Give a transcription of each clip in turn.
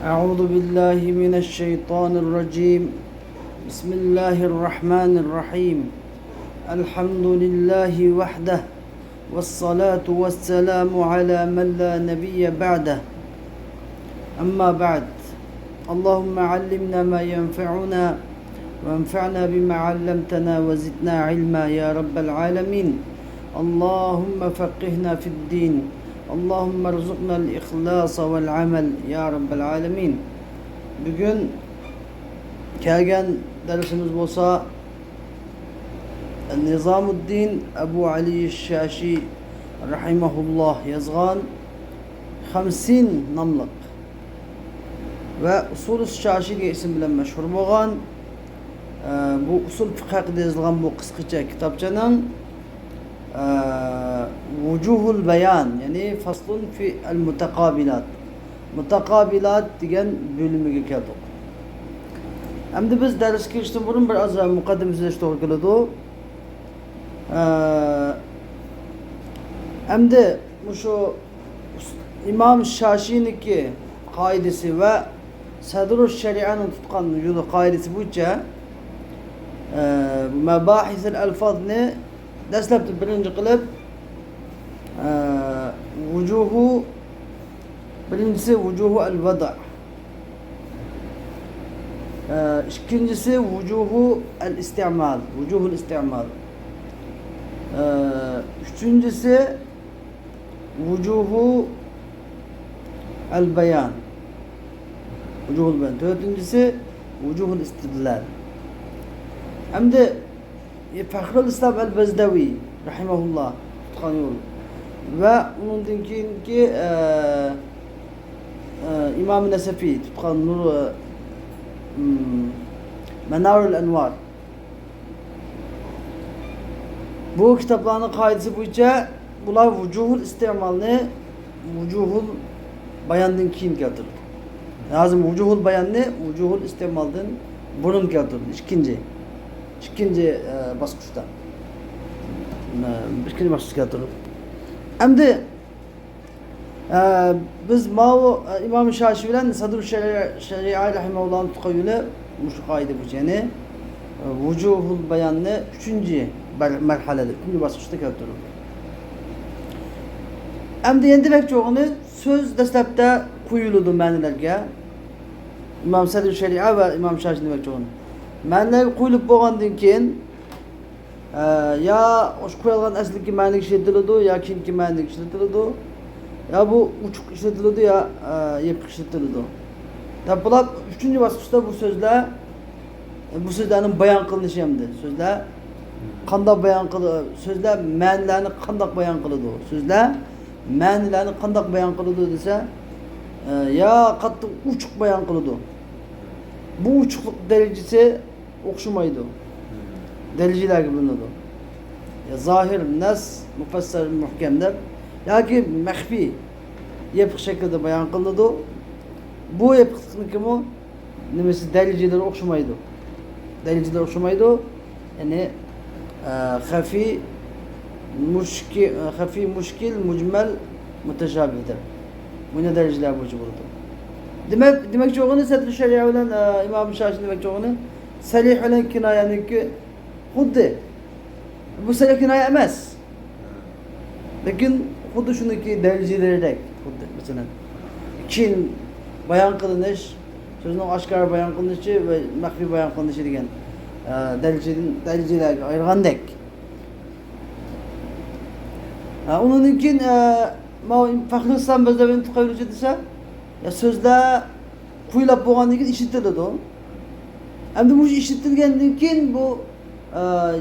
أعوذ بالله من الشيطان الرجيم. بسم الله الرحمن الرحيم. الحمد لله وحده، والصلاة والسلام على من لا نبي بعده. أما بعد، اللهم علمنا ما ينفعنا وانفعنا بما علمتنا وزدنا علما يا رب العالمين. اللهم فقهنا في الدين، اللهم ارزقنا الإخلاص والعمل يا رب العالمين. Bugun kelgan darsimiz bo'lsa Nizomiddin Abu Ali Shashi rahimahulloh yozgan 50 nomliq va Usul Shashi degan ism bilan mashhur bo'lgan bu usul fiqh haqida yozilgan bu qisqacha kitobchaning Vujuhul bayan, ya'ni faslun fi al mutaqobilat, mutaqobilat degan bo'limiga keldik. Endi biz darsga kirishdan burun bir oz muqaddima so'zlash to'g'ri keladi. Endi shu Imom Shashiniki qoidasi va Sadru Sharianing tutgan yo'li qoidasi bo'yicha mabahis al-alfozni dastlabki birinchi qilib vujuhu, birinchisi vujuhu al-vada', ikkinchisi vujuhu al-isti'mal, vujuhul isti'mal, uchinchisi vujuhu al-bayan, vujuhul bayan, to'rtinchisi vujuhul istidlal. Hamda Faxrul Islom al-Bazdaviy rahimahulloh tutgan yo'l va undan keyingi Imom Nasafiy tutgan nur Manarul Anvar, bu kitoblarning qoidasi bo'yicha bular vujuhul iste'molni vujuhul bayondan keyin keltirdi. Lazım vujuhul bayonni vujuhul iste'moldan burun keltirdi. Ikkinchi bosqichda. Ikkinchi bosqichda keltirdi. Endi biz mau İmam Şaşi bilan Sadr Şeria rahimahullohning tutgan yo'li shu qoida bo'yicha, ya'ni vujuhul bayonni 3-chi marhalada, 3-chi bosqichda keltirildi. Endi endi demak so'z dastlabda qo'yiladi ma'nilarga. İmom Sadr Şeria va İmom Şaşi demak cho'g'ini. Ma'nilarga qo'yilib bo'lgandan keyin yo o'sha qo'yilgan asliki ma'niga ishlatiladi, yo keyingi ma'niga ishlatiladi, yo bu uchuq ishlatiladi, yo yepiq ishlatiladi. Bular 3-chi bosqichda bu so'zlar, bu so'zlarning bayon qilinishi hamda so'zlar qandoq bayon qiladi, so'zlar ma'nilarni qandoq bayon qiladi, so'zlar ma'nilarni qandoq bayon qiladi desa, yo qattiq uchuq bayon qiladi. Bu uchuqlik darajasi o'xshamaydi. Darajalarga bo'linadi. Ya zohir nas, mufassal muhkam deb yoki maxfiy yepiq shaklda bayon qilinadi. Bu yepiqliknikimi nimasi darajalari o'xshamaydi. Darajalar o'xshamaydi. Ya'ni xafiy mushkil, xafiy mushkil, mujmal, mutashabih deb. Buni darajalar bo'yicha bo'ladi. Demak cho'g'ini Sadr Sharia bilan Imom Shashi demak cho'g'ini sarih bilan kinoyaniki xuddi bu sarih kinoya emas. Lekin xuddi shuniki darajalaridek xuddi masalan keyin bayon qilinish, so'zning oshkora bayon qilinishi va maxfiy bayon qilinishi degan darajalarga ayirgandek. Undan keyin Faxrul Islom Bazdaviy tutqanlichi desa, ya so'zlar qo'yilib bo'lgandan keyin ishlatiladi. Endi bu ishlatilgandan keyin bu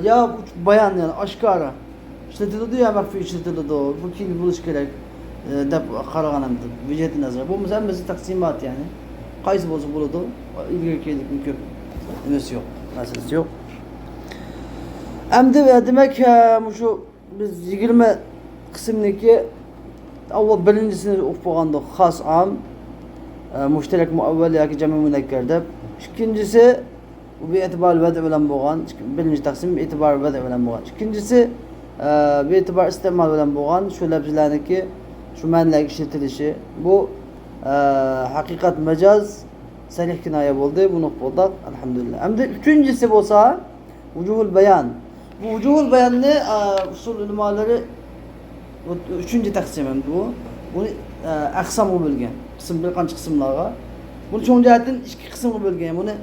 ya bayon, ya'ni oshkora ishlatiladi, yo maxfiy ishlatiladi. Bu keyin bo'lishi kerak deb qaragan endi vujhat nazar. Bo'lmasa hammasi taqsimot, ya'ni qaysi bo'lsa bo'ladi. Ilgari keyinlikni ko'p nimasi yo'q, masalasi yo'q. Endi demak shu biz 20 qismniki avval birinchisini o'qib bo'lgandik, xos am, mushtarak muavval yoki jami munakkar deb. Ikkinchisi bu e'tibor vada bilan bo'lgan, birinchi taqsim e'tibor vada bilan bo'lgan. Ikkinchisi e'tibor iste'mol bilan bo'lgan, shu lafzlarniki shu ma'nolarga ishlatilishi. Bu Haqiqat mecaz sarih kinoya bo'ldi. Buni o'qib alhamdulillah. Endi uchinchisi bo'lsa vujuhul bayon. Bu vujuhul bayonni usul ulamalari uchinchi taqsim endi bu. Buni aqsomga bo'lgan. Qism bir qancha qismlarga. Buni cho'ng jihatdan ikki qismga bo'lgan. Buni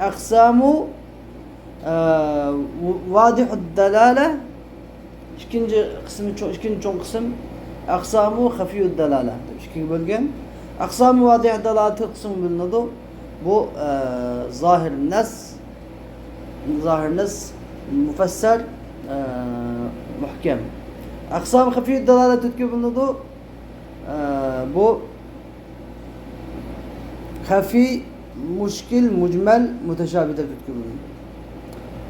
aqsamu vadihud dalala, ikkinchi qismi, ikkinchi cho'ng qism aqsamu xafiyud dalala deb ikkiga bo'lgan. Aqsamu vadihud dalala to'rt qismga bo'linadi. Bu zohir nas, zohir nas, mufassar, muhkam. Aqsam xafiyud dalala to'rtga bo'linadi. Bu xafiy, mushkil, mujmal, mutashabih deb to'rtga bo'linadi.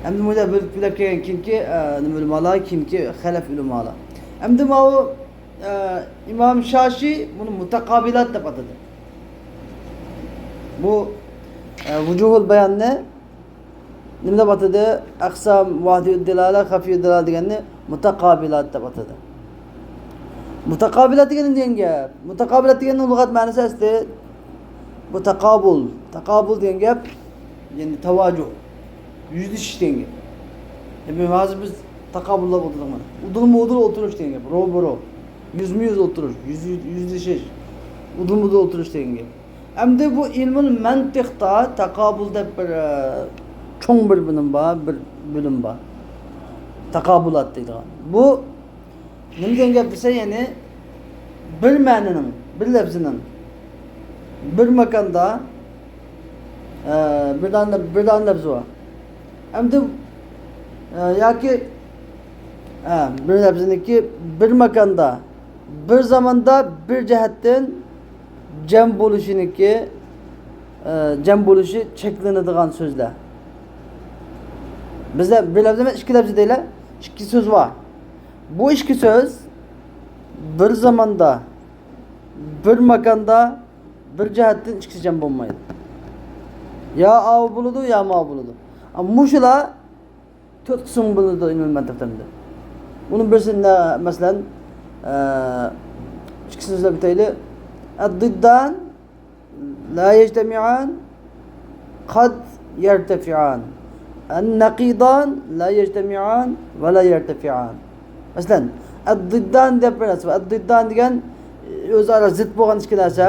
Endi bunda bo'lib kelgan kimki nima ulamolar, kimki xalaf ulamolar. Endi bu İmam Şaşi bunu mutakabilat deb atadi. Bu vujuhul bayonni nima deb atadi? Aqsam vadiyud dilala, xafiyud dilala deganni mutaqobilat deb atadi. Mutaqobilat degan degan gap. Mutaqobilat deganning lug'at ma'nosi asli bu taqobul. Taqobul degan gap ya'ni tavajuh, yuzlashish degan gap. Demak, hozir biz taqobullab o'tirdik mana. Udulma-udul o'tirish degan gap, ro'baro. Yuzma-yuz o'tirish, yuzlashish, udulma-udul o'tirish degan gap. Endi bu ilmul mantiqda taqobul deb bir cho'ng bir bilim bor, bir bo'lim bor. Taqobulat deydigan. Bu nima degan gap desa, ya'ni bir ma'nining, bir lafzining bir makonda bir dona lafzi bor. Endi yoki bir lafziniki bir makonda, bir zamonda, bir jihatdan jam bo'lishiniki, jam bo'lishi cheklanadigan so'zlar. Bizda bir lafz emas, ikki lafz deylar, ikki so'z bor. Bu ikki so'z bir zamonda, bir makonda, bir jihatdan ikkisi jam bo'lmaydi. Yo av bo'ladi, yo ma bo'ladi. Ammo mushular to'rt qism bo'ladi ilmiy mantiqda. Uni birisi masalan, ikki so'zlar bitayli. Ad-diddan la yajtami'an qad yartafi'an. An-naqidan la yajtami'an va la yartafi'an. Masalan, ad-diddan deb bir narsa bor. Ad-diddan degan o'zaro zid bo'lgan ikki narsa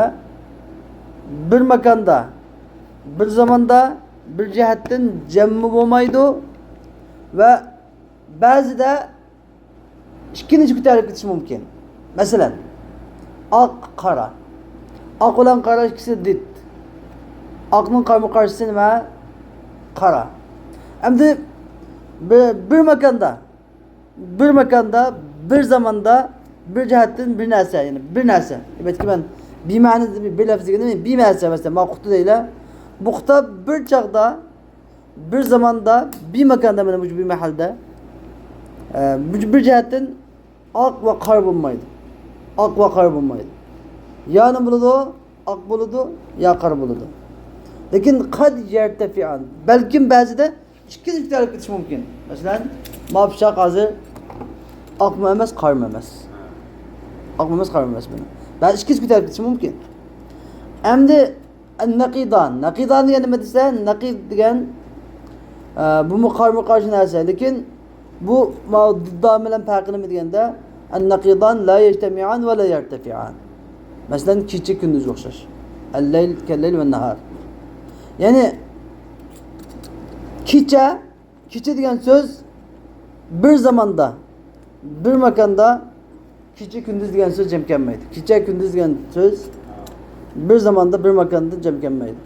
bir makonda, bir zamonda, bir jihatdan jammi bo'lmaydi va ba'zida ikkinchi ko'tarib ketishi mumkin. Masalan, oq qora. Oq bilan qora ikkisi did. Oqning qarama qarshisi nima? Qora. Endi bir makonda, bir makonda, bir zamonda, bir jihatdan bir narsa, ya'ni bir narsa. Aytki men bema'ni bir lafz deganda bir narsa, masalan, ma quti deylar. Bu quti bir chaqda, bir zamonda, bir makonda, mana bu bir mahalda, bir jihatdan oq va qora bo'lmaydi. Oq va qora bo'lmaydi. Ya nima bo'ladi? Oq bo'ladi, ya qora bo'ladi. Lekin qad yartafi'an. Balkim ba'zida ikki ko'tarib ketishi mumkin. Masalan, ma pichoq hozir oqmi emas, qormi emas. Oqmi emas, qormi emas buni. Ba'zi ikki ko'tarib ketishi mumkin. Endi naqidan, naqidan degan nima desa, naqid degan bu qarama qarshi narsa, lekin bu diddo bilan farqi nima deganda, an-naqidan la yajtami'an va la yartafi'an. Masalan, kecha kunduzga o'xshash. Al-layl kal-layl va nahar. Ya'ni kecha, kecha degan so'z bir zamonda, bir makonda kecha kunduz degan so'z jam kelmaydi. Kecha kunduz degan so'z bir zamonda, bir makonda jam kelmaydi.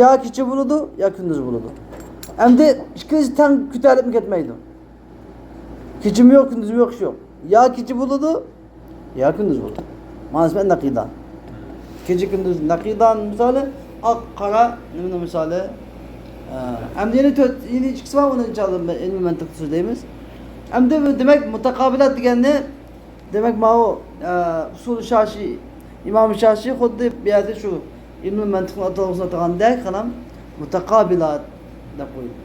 Ya kecha bo'ladi, ya kunduz bo'ladi. Endi ikkisi tang ko'tarilib ketmaydi. Kechim yo'q, kunduzim yo'q, ish yo'q. Ya kecha bo'ladi, ya kunduz bo'ladi. Mana shu naqidan. Kecha kunduz naqidan misoli, oq qora nima misoli. Endi yana to'rt, yana ikkisi bor, uni inshaalloh ilmiy mantiqda so'zlaymiz. Endi bu demak mutaqobilat deganni, demak mau usul Shashi, Imom Shashi xuddi bu yerda shu ilmiy mantiqni atalg'usini atagandek qalam mutaqobilat deb qo'ydi.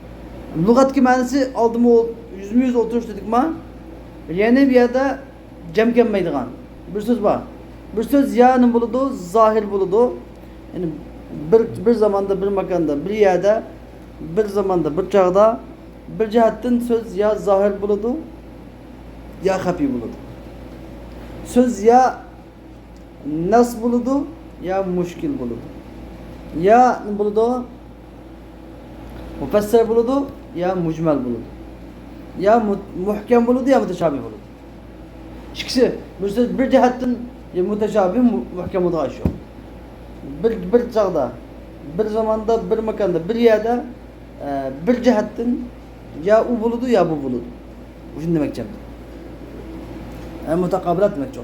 Lug'atga ma'nosi oldimi yuzma yuz o'tirish dedikmi? Yana bu yerda jam kelmaydigan bir so'z bor. Bir söz ya nima bo'ladi? Zohir bo'ladi. Ya'ni bir zamonda, bir makonda, bir yerda, bir zamonda, bir chog'da bir jihatdan so'z ya zohir bo'ladi, ya xafiy bo'ladi. So'z ya nas bo'ladi, ya mushkil bo'ladi. Ya nima bo'ladi? Mufassar bo'ladi, ya mujmal bo'ladi. Ya muhkam bo'ladi, ya mutashabih bo'ladi. Ikkisi bir so'z bir jihatdan ya mutashabih, muhkam bo'ladigan ish yo'q. Bir chog'da, bir zamonda, bir makonda, bir yerda bir jihatdan ya u bo'ladi, ya bu bo'ladi. Shuni demoqchiman. Mutaqobilat demoqchi.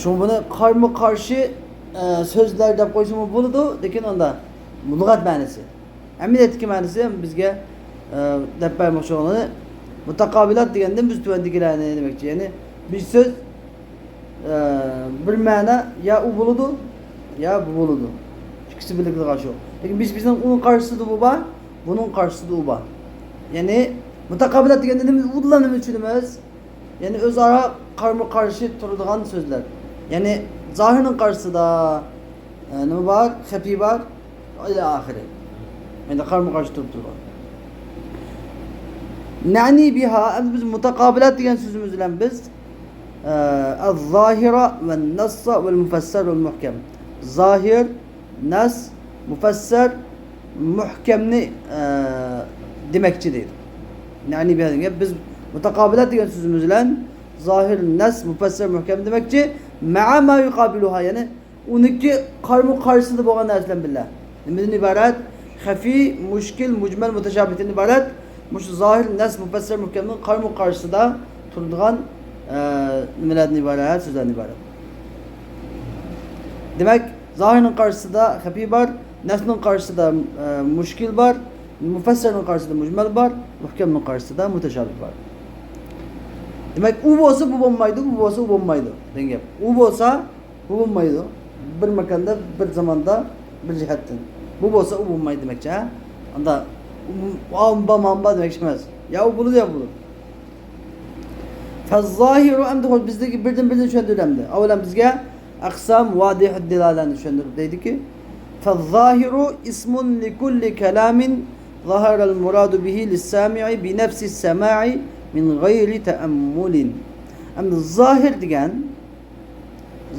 Shu buni qarama qarshi so'zlar deb qo'ysam bo'ladi, lekin unda lug'at ma'nosi. Amaliyotdagi ma'nosi bizga deb bermoqchi bo'lgani mutaqobilat degandan biz tuvandikilarni demoqchi. Ya'ni bir so'z bir ma'no ya u bo'ladi, ya bu bo'ladi. Ikkisi birlikda shu. Lekin biz bizning uning qarshisida bu bor, buning qarshisida u bor. Ya'ni mutaqobilat deganda nima ular nima tushunamiz? Ya'ni o'zaro qarama qarshi turadigan so'zlar. Ya'ni zohirning qarshisida nima bor? Xafiy bor, ila oxiri. Endi qarama qarshi turib turgan. Na'ni biha biz mutaqobilat degan so'zimiz bilan biz az-zohira va nassa val mufassar val muhkam. Zohir, nas, mufassar, muhkamni demakchi deydi. Na'ni biha degan biz mutaqobilat degan so'zimiz bilan zohir, nas, mufassar, muhkam demakchi. Ma'a ma yuqabiluha, ya'ni uniki qarama qarshisida bo'lgan narsalar billah. Nimadan iborat? Xafiy, mushkil, mujmal, mutashabihdan iborat. Mushu zohir, nas, mufassar, muhkamning qarama qarshisida turadigan nimalardan iborat? So'zlardan iborat. Demak, zohirning qarshisida xafiy bor, nasning qarshisida mushkil bor, mufassarning qarshisida mujmal bor, muhkamning qarshisida mutashabih bor. Demak, u bo'lsa bu bo'lmaydi, bu bo'lsa u bo'lmaydi degan gap. U bo'lsa bu bo'lmaydi. Bir makonda, bir zamonda, bir jihatdan. Bu bo'lsa u bo'lmaydi demakchi, ha? Unda amba mamba demakchi emas. Ya u bo'ladi, ya bu bo'ladi. Faz-zohiru endi xo'sh bizdagi birdan-birdan tushuntiriladi. Avvalan bizga aqsam vadihud dilalani tushuntirib deydiki, faz-zohiru ismun likulli kalamin zahara al-muradu bihi lis-sami'i bi nafsi as-sama'i min g'ayri ta'ammulin. Endi zohir degan,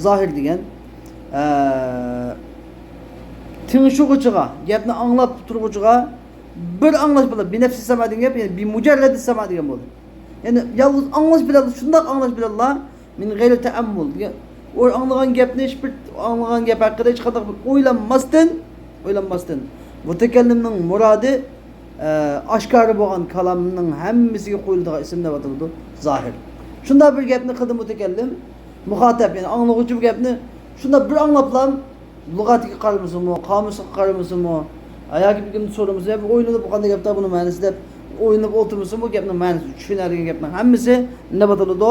zohir degan tingshug'uchiga, gapni anglab turg'uchiga bir anglash bo'ladi. Bi nafsi sama degan gap, ya'ni bi mujarradi sama degan bo'ladi. Ya'ni yolg'iz anglash bilan, shundoq anglash bilanla min g'ayri ta'ammul degan, u anglagan gapni hech bir anglagan gap haqida hech qanday o'ylanmasdan mutakallimning murodi oshkora bo'lgan kalomning hammasiga qo'yiladigan ism deb ataladi zohir. Shunday bir gapni qildi mutakallim, muxotab, ya'ni anglag'uchi bu gapni shunday bir anglablam lug'atiga qaramasinmi, qomusiga qaramasinmi, yoki bir kimni so'ramasin, bir o'ylanib bu qanday gaplar buni ma'nosi deb o'ylanib o'tirmasin, bu gapning ma'nosi tushunadigan gapning hammasi nima ataladi?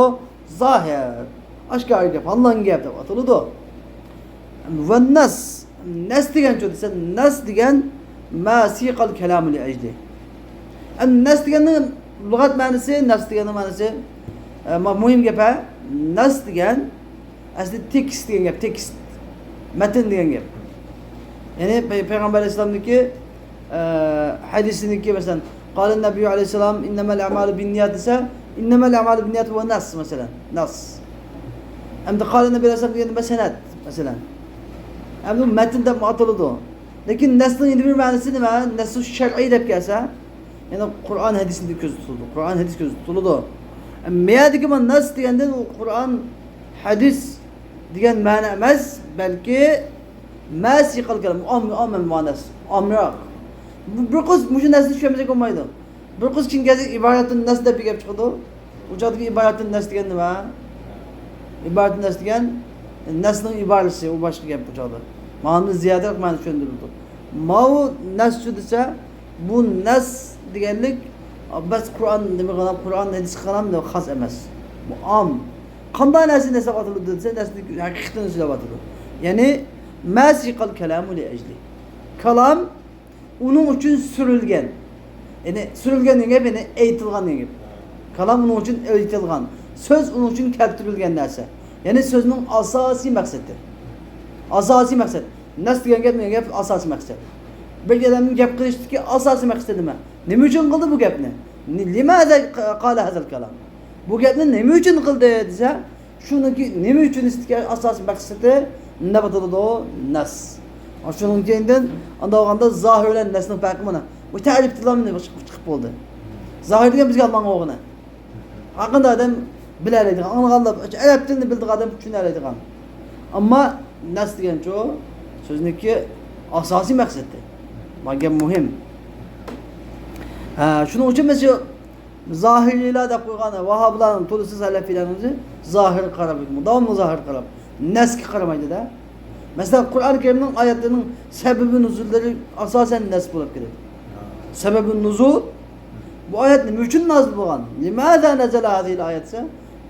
Zohir. Oshkor gap, allan gap deb ataladi. Va nas, nas degan shu desa, nas degan ma siqal kalamu li ajli. An nas deganning lug'at ma'nosi, nas deganning ma'nosi muhim gap, ha? Nas degan asli tekst degan gap, tekst, matn degan gap. Ya'ni Payg'ambar alayhissalomniki hadisiniki masalan, qala nabiy alayhissalom innamal a'malu binniyat desa, innamal a'malu binniyat va nas masalan, nas. Hamda qala nabiy alayhissalom degan nima sanat masalan. Hamda matn deb ataladi. Lekin nasning endi bir ma'nosi nima? Nasu shar'iy deb kelsa, ya'ni Qur'on hadisini ko'z tutildi. Qur'on hadis ko'z tutiladi. Meyadiki man nas degandan u Qur'on hadis degan ma'no emas, balki ma siqal kalam, om ma'nosi, omroq. Bir qiz mushu narsani tushunmasak bo'lmaydi. Bir qiz kim kelsa iboratun nas deb gap chiqadi. U joydagi iboratun nas degan nima? Iboratun nas degan nasning iborasi, u boshqa gap bu joyda. Ma'ni ziyoda ma'ni tushuntirildi. Mau nas shu desa, bu nas deganlik bas Qur'on nima qilib, Qur'on hadis qilib deb xos emas. Bu om. Qanday narsa nasab atildi desa, nasni haqiqatini so'zlab atildi. Ya'ni ma siqal kalamu li ajli. Kalam uning uchun surilgan. Ya'ni surilgan degan gap, ya'ni aytilgan degan gap. Kalam uning uchun aytilgan. So'z uning uchun keltirilgan narsa. Ya'ni so'zning asosiy maqsadi. Asosiy maqsad. Nas degan gap nima gap? Asosiy maqsad. Bir odamning gap qilishdagi asosiy maqsadi nima? Nima uchun qildi bu gapni? Limaza qala hazal kalam? Bu gapni nima uchun qildi desa, shuniki nima uchun istagi asosiy maqsadi nima bo'ladi? Nas. Shuning keyindan unda olganda zohir bilan nasning farqi mana. Bu ta'rif tilamni chiqib bo'ldi. Zohir degan bizga almang. Haqida odam bilaoladigan, anglaganlar, arab tilini bildigan odam tushuna oladigan. Ammo nas degan-chu so'zniki asosiy maqsadi. Gap muhim. Shuning uchun biz shu zohiriylar deb qo'ygan vahoblarning to'lisi salafiylarning zohir qarab, davomli zohir qarab, nasga qaramaydi-da. Masalan, Qur'oni Karimning oyatlarining sababi nuzullari asosan nas bo'lib keladi. Sababi nuzul bu oyat nima uchun nozil bo'lgan? Limaza nazala hadhihi oyat?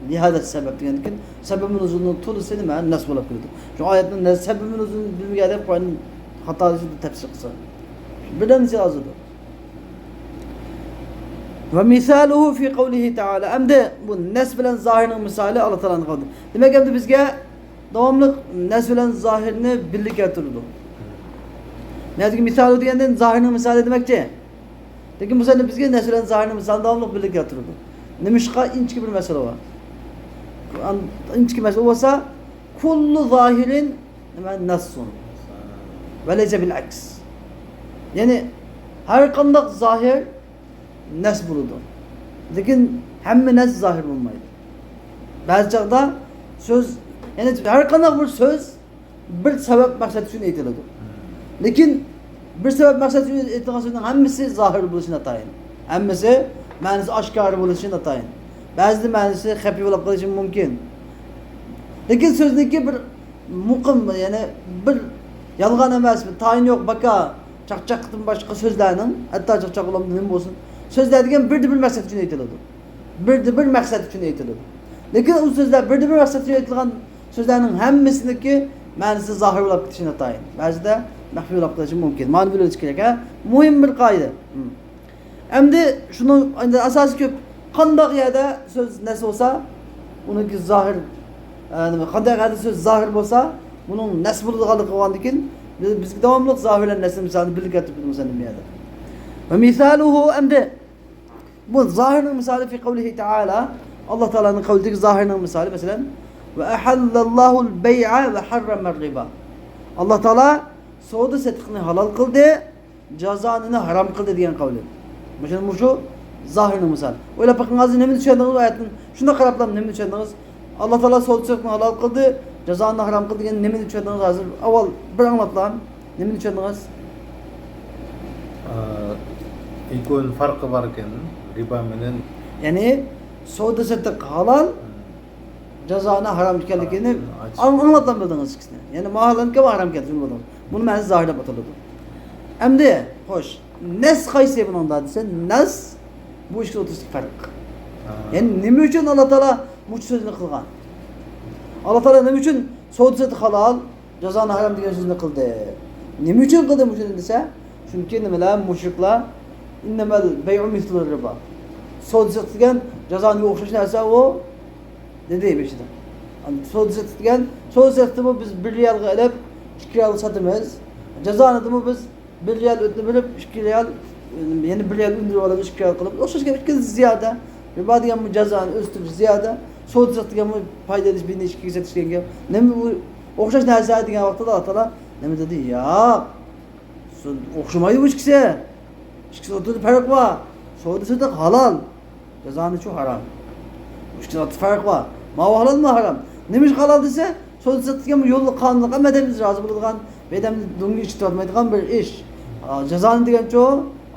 Lihada sabab degandan sababi nuzulning to'lisi nima? Nas bo'lib keladi. Shu oyatning sababi nuzulini bilmagan deb Qur'on xatolashib tafsir qilsa. Birdan yozadi. Va misaluhu fi qawlihi ta'ala. Endi bu nas bilan zohirning misoli Alloh taolaning qavli. Demak, endi bizga davomli nas bilan zohirni birga keltirdi. Nima misoli degandan zohirning misoli demakchi. Lekin bu sene bizga nas bilan zohirning misoli davomli birga keltirdi. Nimishqa inchki bir masala bor. Inchki masala bo'lsa, kullu zohirin nima nassun. Va laysa bil aks. Ya'ni har qanday zohir nas bo'ladi. Lekin hamma nas zohir bo'lmaydi. Ba'zi chaqda so'z, ya'ni har qanday bir so'z bir sabab maqsad uchun aytiladi. Lekin bir sabab maqsad uchun aytilgan so'zning hammasi zohir bo'lishi tayin. Hammasi ma'nosi oshkor bo'lishi tayin. Ba'zida ma'nosi xafiy bo'lib qolishi mumkin. Lekin so'zniki bir muqim, ya'ni bir yolg'on emas, bir tayin yo'q, baka chaqchaqdan boshqa so'zlarning, hatto chaqchaq nima bo'lsin, so'zlar degan birda bir maqsad uchun aytiladi. Birda bir maqsad uchun aytiladi. Lekin u so'zlar birda bir maqsad uchun aytilgan so'zlarning hammasiniki ma'nosi zohir bo'lib ketishi tayin. Ba'zida maxfiy bo'lib qolishi mumkin. Ma'ni bilish kerak, ha? Muhim bir qoida. Endi shuni endi asosi ko'p qandoq yerda so'z nas bo'lsa, uniki zohir, nima qanday yerda so'z zohir bo'lsa, buning nas bo'ladiganligi bo'lgandan keyin bizga davomli zohir bilan nasni misolini birga keltirib bu yerda. Va misaluhu endi bu zohirning misoli fi qawlihi ta'ala, Alloh taolaning qavlidagi zohirning misoli masalan va ahallallahu al-bay'a va harrama ar-riba. Alloh taolo savdo satiqni halol qildi, jazoni harom qildi degan qavli. Masalan bu shu zohirning misoli. O'ylab boqingiz nimani tushundingiz oyatni? Shunda qarab nimani tushundingiz? Alloh taolo savdo satiqni halol qildi, jazoni harom qildi degan nimani tushundingiz hozir? Avval bir anglatlam, nimani tushundingiz? Ikko'ning farqi bor ekan, riba bilan. Ya'ni savdo satiq halol, jazoni harom ekanligini anglatlam bildingiz ikkisini. Ya'ni mahallanki va harom ekan bildingiz. Buni ma'nosi zohir deb ataladi. Endi xo'sh, nas qaysi buningda desa, nas bu ikkisi o'rtasidagi farq. Ya'ni nima uchun Alloh taolo bu so'zni qilgan? Alloh taolo nima uchun savdo satiq halol, jazoni harom degan so'zni qildi? Nima uchun qildi bu shuni desa, chunki nimalar mushriklar innamal bay'u mislu riba. Savdo satiq degan jazoniga o'xshash narsa u dedi beshida. Savdo satiq degan savdo satiqni bu biz 1 riyalga olib 2 riyalga sotamiz. Jazoni bu biz 1 riyal o'tni bilib 2 riyal, ya'ni 1 riyal undirib olamiz 2 riyal qilib. O'xshash gap, ikki ziyoda. Riba degan bu jazoni o'stirish ziyoda. Savdo satiq degan bu foyda olish, birni ikkiga satish degan gap. Nima bu o'xshash narsa degan vaqtida Alloh taolo nima dedi? Yo'q. O'xshamaydi bu ikkisi. Ikkisi o'rtada farq bor. Savdo satiq halol, jazoni shu harom. Ikkisi o'rtada farq bor. Ma halol ma harom. Nima ish halol desa, savdo satiq degan bu yo'lni qonunli, hamma odam rozi bo'ladigan, odamni dunga ichib tortmaydigan bir ish. Jazoni degancho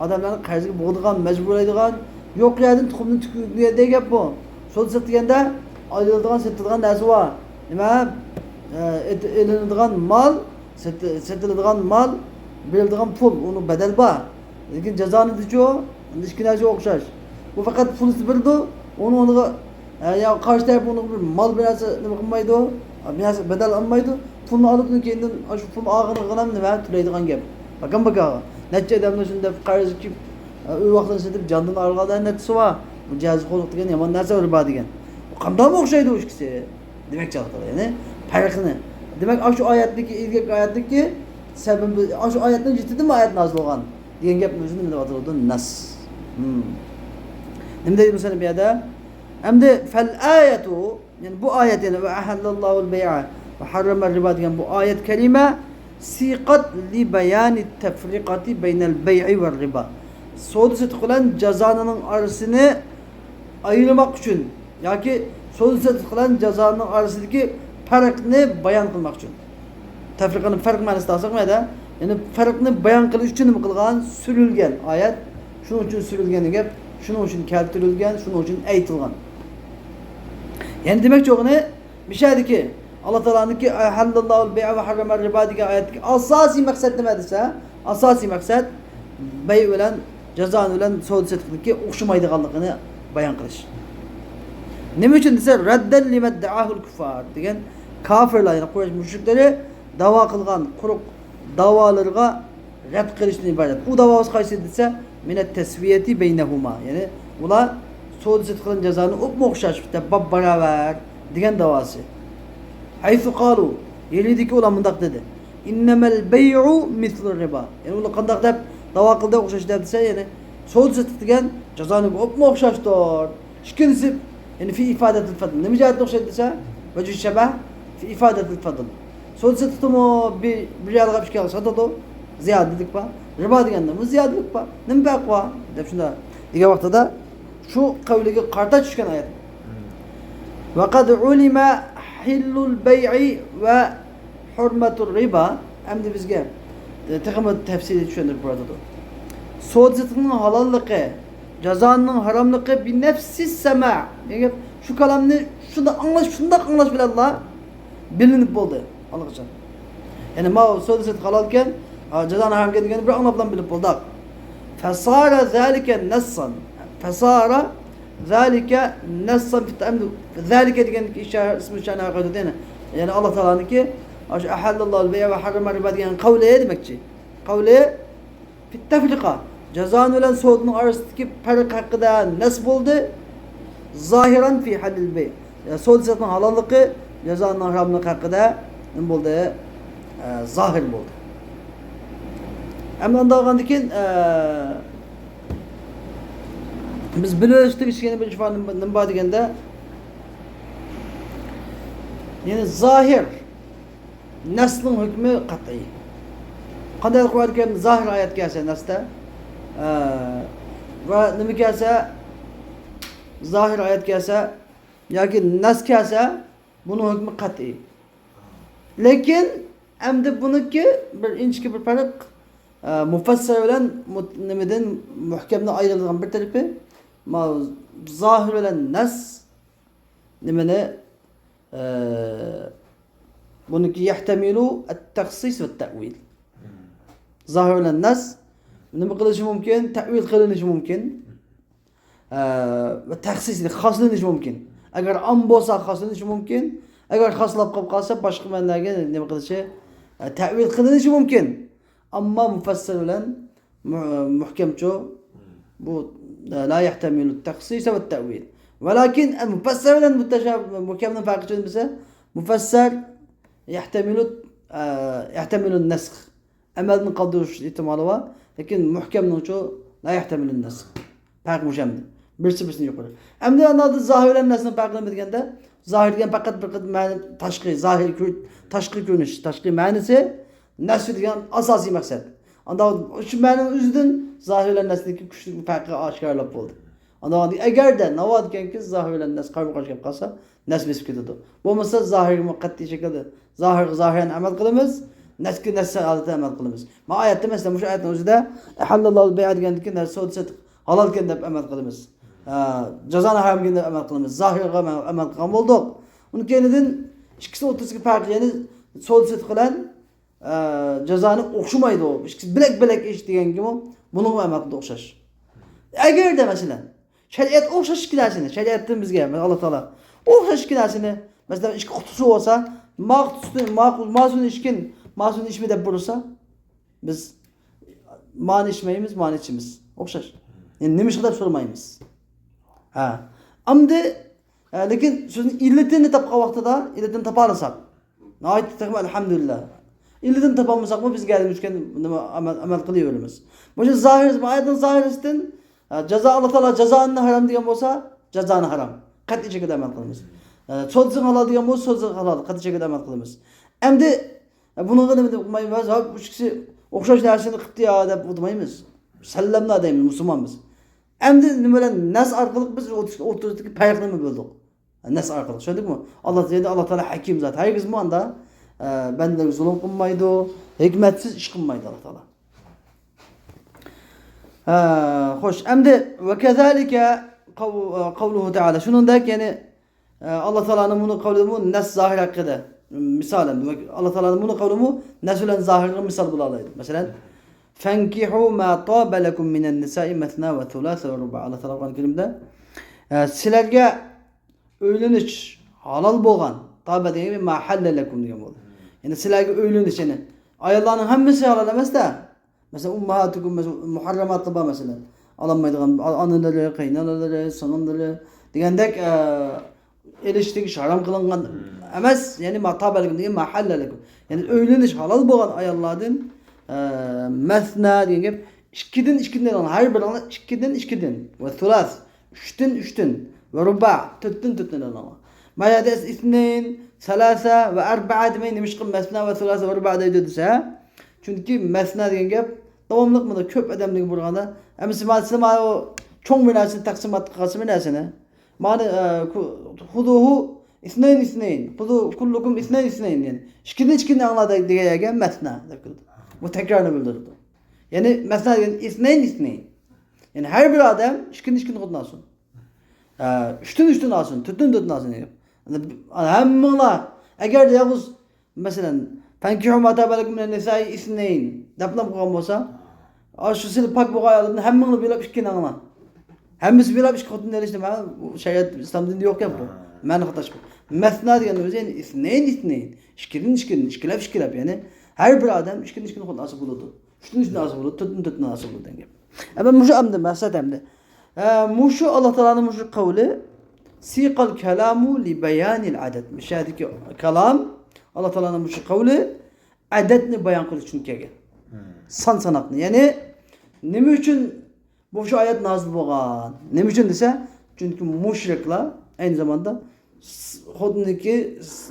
odamlarni qarzga bo'g'adigan, majburlaydigan, yo'q yerdan tuxumni tukib gap bu. Savdo satiq deganda olinadigan, sotiladigan narsa bor. Nima? Ilinadigan mol, sotiladigan mol, beriladigan pul, uni badal bor. Lekin jazoni dechu, ikki narsa o'xshash. Bu faqat pulsi berdi, uni o'rniga ya qarshi taraf uni bir mol bir narsa nima qilmaydi, bir narsa badal olmaydi. Pulni olib keyin shu pul og'irligini ham nima to'laydigan gap. Bakın baka. Necha odamlar shunday qarz ichib, uy vaqtini sotib jondan ayrilganlar nechasi bor. Bu jazz qo'liq degan yomon narsa riba degan. Qanday o'xshaydi u ikkisi? Demakchi Alloh taolo, ya'ni farqini. Demak, shu oyatdagi ilgari oyatdagi sababi shu oyatning jiddiymi oyat nozil bo'lgan degan gapni o'zini nima deb ataladi? Nas. Nima deydi masalan bu yerda? Hamda fal ayatu, ya'ni bu oyat, ya'ni va ahallallohu al-bay'a va harrama riba degan bu oyat kalima siqat li bayani tafriqati baynal bay'i va riba. Savdo sotiq bilan jazoning orasini ayirmak uchun yoki savdo sotiq bilan jazoning orasidagi farqni bayon qilmoq uchun. Tafriqani farq ma'nosida olsak mayda, ya'ni farqni bayon qilish uchun nima qilgan? Surilgan oyat. Shuning uchun surilgan gap, shuning uchun keltirilgan, shuning uchun aytilgan. Ya'ni demakchi o'g'ni bishadiki Alloh taoloniki ahallallohu al-bay'a va harrama riba degan oyatdagi asosiy maqsad nima desa, asosiy maqsad bay bilan jazo bilan savdo sotiqniki o'xshamaydiganligini bayon qilish. Nima uchun desa, raddan limadda'ahul kuffar degan kofirlar, ya'ni Quraysh mushriklari da'vo qilgan quruq da'volarga rad qilishdan iborat. U da'vosi qaysi desa, minat tasviyati baynahuma, ya'ni ular savdo sotiq bilan jazoni o'xshash, bitta bab barobar degan da'vosi. Haythu qalu, yeridiki ular mundaq dedi. Innamal bay'u mislu riba. Ya'ni ular qandaq deb da'vo qildi o'xshash deb desa, ya'ni savdo sotiq degan jazoni o'xshashdir. Ikkinchisi, ya'ni fi ifadatil fadl. Nima jihatda o'xshaydi desa, vajhu shabah fi ifadatil fadl. Savdo sotiqdimi bir yalg'a ikki yalg'a sotadi, ziyodalik bor. Riba deganda bu ziyodalik bor. Nima farq bor deb shunda degan vaqtida shu qavliga qarta tushgan oyat. Va qad ulima hillul bay'i va hurmatur riba. Endi bizga texmi tafsili tushuntirib beradi. Savdo sotiqning halolligi, jazoning haromligi bi nafsi sama. Degan shu kalomni shunda anglash, shundoq anglash bilan bilinib bo'ldi allaqachon. Ya'ni ma savdo sotiq halol ekan, jazoni harom ekan degani bir anglab bilan bilib bo'ldi. Fasara zalika nassan. Fasara zalika nassan fi ta'amdu. Zalika degan ishora ismi sha'ni qo'ydi yana. Ya'ni Alloh taoloniki ahallallohu al-bay'a va harrama riba degan qavli demakchi. Qavli fi tafriqa. Jazoni bilan savdoning orasidagi farq haqida nas bo'ldi. Zohiran fi halil bay'. Savdo sotiqning halolligi, jazoning haromligi haqida nima bo'ldi? Zohir bo'ldi. Ammo unda olgandan keyin biz bilishdik ishgani bir ifade nima bor deganda, ya'ni zohir nasning hukmi qat'iy. Qanday Qur'on Karimda zohir oyat kelsa nasda, va nima kelsa zohir oyat kelsa yoki nas kelsa buning hukmi qat'iy. Lekin endi buniki bir inchki bir farq, mufassir bilan nimadan muhkamdan ayrilgan bir tarafi zohir bilan nas nimani buniki yahtamilu at-takhsis va at-ta'wil. Zohir bilan nas nima qilishi mumkin? Ta'wil qilinishi mumkin. Va takhsis xoslanishi mumkin. Agar am bo'lsa xoslanishi mumkin. Agar xoslab qolib qolsa boshqa ma'noga nima qilishi ta'wil qilinishi mumkin. Ammo mufassir bilan muhkamchu bu la yahtamilu at-takhsis va at-ta'wil. Walakin mufassir bilan muhkamning farqi shunda desa, mufassir yahtamilu an-nasx. Amalni qoldirish ehtimoli bor, lekin muhkamning shu la yahtamilu an-nasx. Farq mushamdi. Birisi birisini yuqori. Endi anada zohir bilan nasning farqi nima deganda, zohir degan faqat bir ma'ni tashqi, zohir tashqi ko'rinish, tashqi ma'nisi, nasr degan asosiy maqsad. Anda shu ma'ning o'zidan zohir bilan nasniki kuchli farqi oshkorlab bo'ldi. Anda agarda navot ekanki zohir bilan nas qarama-qarshi kelib qolsa, nas besib ketadi. Bo'lmasa zohirga qat'iy shaklda zohir zohiran amal qilamiz, nasga nas odatda amal qilamiz. Ma oyatda masalan shu oyatning o'zida ahallallohu al-bay'a degandiki nas savdo sotiq halol ekan deb amal qilamiz. Jazoni harom ekan deb amal qilamiz. Zohirga amal qilgan bo'ldik. Uni keyinidan ikkisi o'rtasidagi farq, ya'ni savdo sotiq bilan jazoni o'xshamaydi u. Ikkisi bilak-bilak ish deganga buning amal qildi o'xshash. Agarda masalan shariat o'xshash ikki narsani, shariatdan bizga Alloh taolo o'xshash ikki narsani, masalan ikki qutisi bo'lsa, ma qutisini, ma suvni ichgin, ma suvni ichma deb burilsa, biz mani ichmaymiz, mani ichimiz. O'xshash. Ya'ni nima ish deb so'ramaymiz. Ha. Endi Lekin so'zni illatini topgan vaqtida illatini topa olsak, alhamdulillah. Illatini topolmasakmi biz gelmişken nima amal qilaveramiz. Bu zohir, bu oyatning zohirisidan jazo Alloh taolo jazoni harom degan bo'lsa, jazoni harom. Qat'iy shaklda amal qilamiz. So'zing halol degan bo'lsa, so'zing halol, qat'iy shaklda amal qilamiz. Endi buni nima deb qilmaymiz? Bu ikkisi o'xshash narsani qilibdi ya deb o'tmaymiz. Sallamna deymiz, musulmonmiz. Endi nima bilan nas orqali biz o'rtadagi farqni bildik. Nas orqali, tushundikmi? Alloh deydi, Alloh taolo hakim zot. Hargizmi unda bandalarga zulm qilmaydi, hikmatsiz ish qilmaydi Alloh taolo. Xo'sh, endi va kazalika qavluhu taala. Shuningdek, ya'ni Alloh taoloning buni qavli nas zohir haqida misolan Alloh taoloning buni qavli nas bilan zohirga misol bo'la oladi. Masalan, fankihu ma taba lakum minan nisa'i masna va thulatha va ruba. Alloh taolo Qur'oni Karimda sizlarga uylanish halol bo'lgan, taba degani ma halala lakum degan bo'ldi. Ya'ni sizlarga uylanish, ya'ni ayollarning hammasi halol emas-da. Masalan, ummahatukum, muharramat bor masalan. Olinmaydigan onalari, qaynonalari, singillari degandek elishdagi harom qilingan emas, ya'ni ma taba lakum degan ma halala lakum. Ya'ni uylanish halol bo'lgan ayollardan masna degan gap ikkidan ikkidan alın. Har birini ikkidan ikkidan va thulas uchdan uchdan va ruba to'rtdan to'rtdan alın. Ma yada isnayn, salasa va arba'a demay nima qilib masna va thulas va ruba deydi desa, chunki masna degan gap davomli bunda ko'p odamlik bo'lganda, amsi ma o cho'ng bir narsani taqsimot qilsa bir narsani. Mani xuduhu isnayn isnayn, xudu kullukum isnayn isnayn yani ikkidan ikkidan angladi degan yerga masna deb keldi. Bu tekrarını bildirdi. Ya'ni masna degan isnayn isnayn. Ya'ni har bir odam ikkidan ikkidan xotin olsin. Uchdan uchdan olsin, to'rtdan to'rtdan olsin degan. Hammanglar agar yolg'iz masalan fankihu ma taba lakum minan nisa'i isnayn deb qo'ygan bo'lsa, shu sizlar pok bo'lgan ayollarni hammanglar belab ikkini anglar. Hammasi belab ikki xotin olish nima? Shariat islom dinida yo'q gap bu. Ma'ni xatosh bu. Masna degani o'zi ya'ni isnayn isnayn, ikkidan ikkidan, ikkilab ikkilab, ya'ni har bir odam ikkidan ikkidan xotin olsa bo'ladi. Uchdan uchdan olsa bo'ladi, to'rtdan to'rtdan olsa bo'ladi degan gap. Ama mushu amdi maqsad hamdi. Mushu Alloh taoloning mushu qavli siqal kalamu li bayanil adad. Mishadiki kalam Alloh taoloning mushu qavli adadni bayon qilish uchun kelgan. Son sanoqni. Ya'ni nima uchun bu shu oyat nozil bo'lgan? Nima uchun desa, chunki mushriklar ayni zamonda xotinniki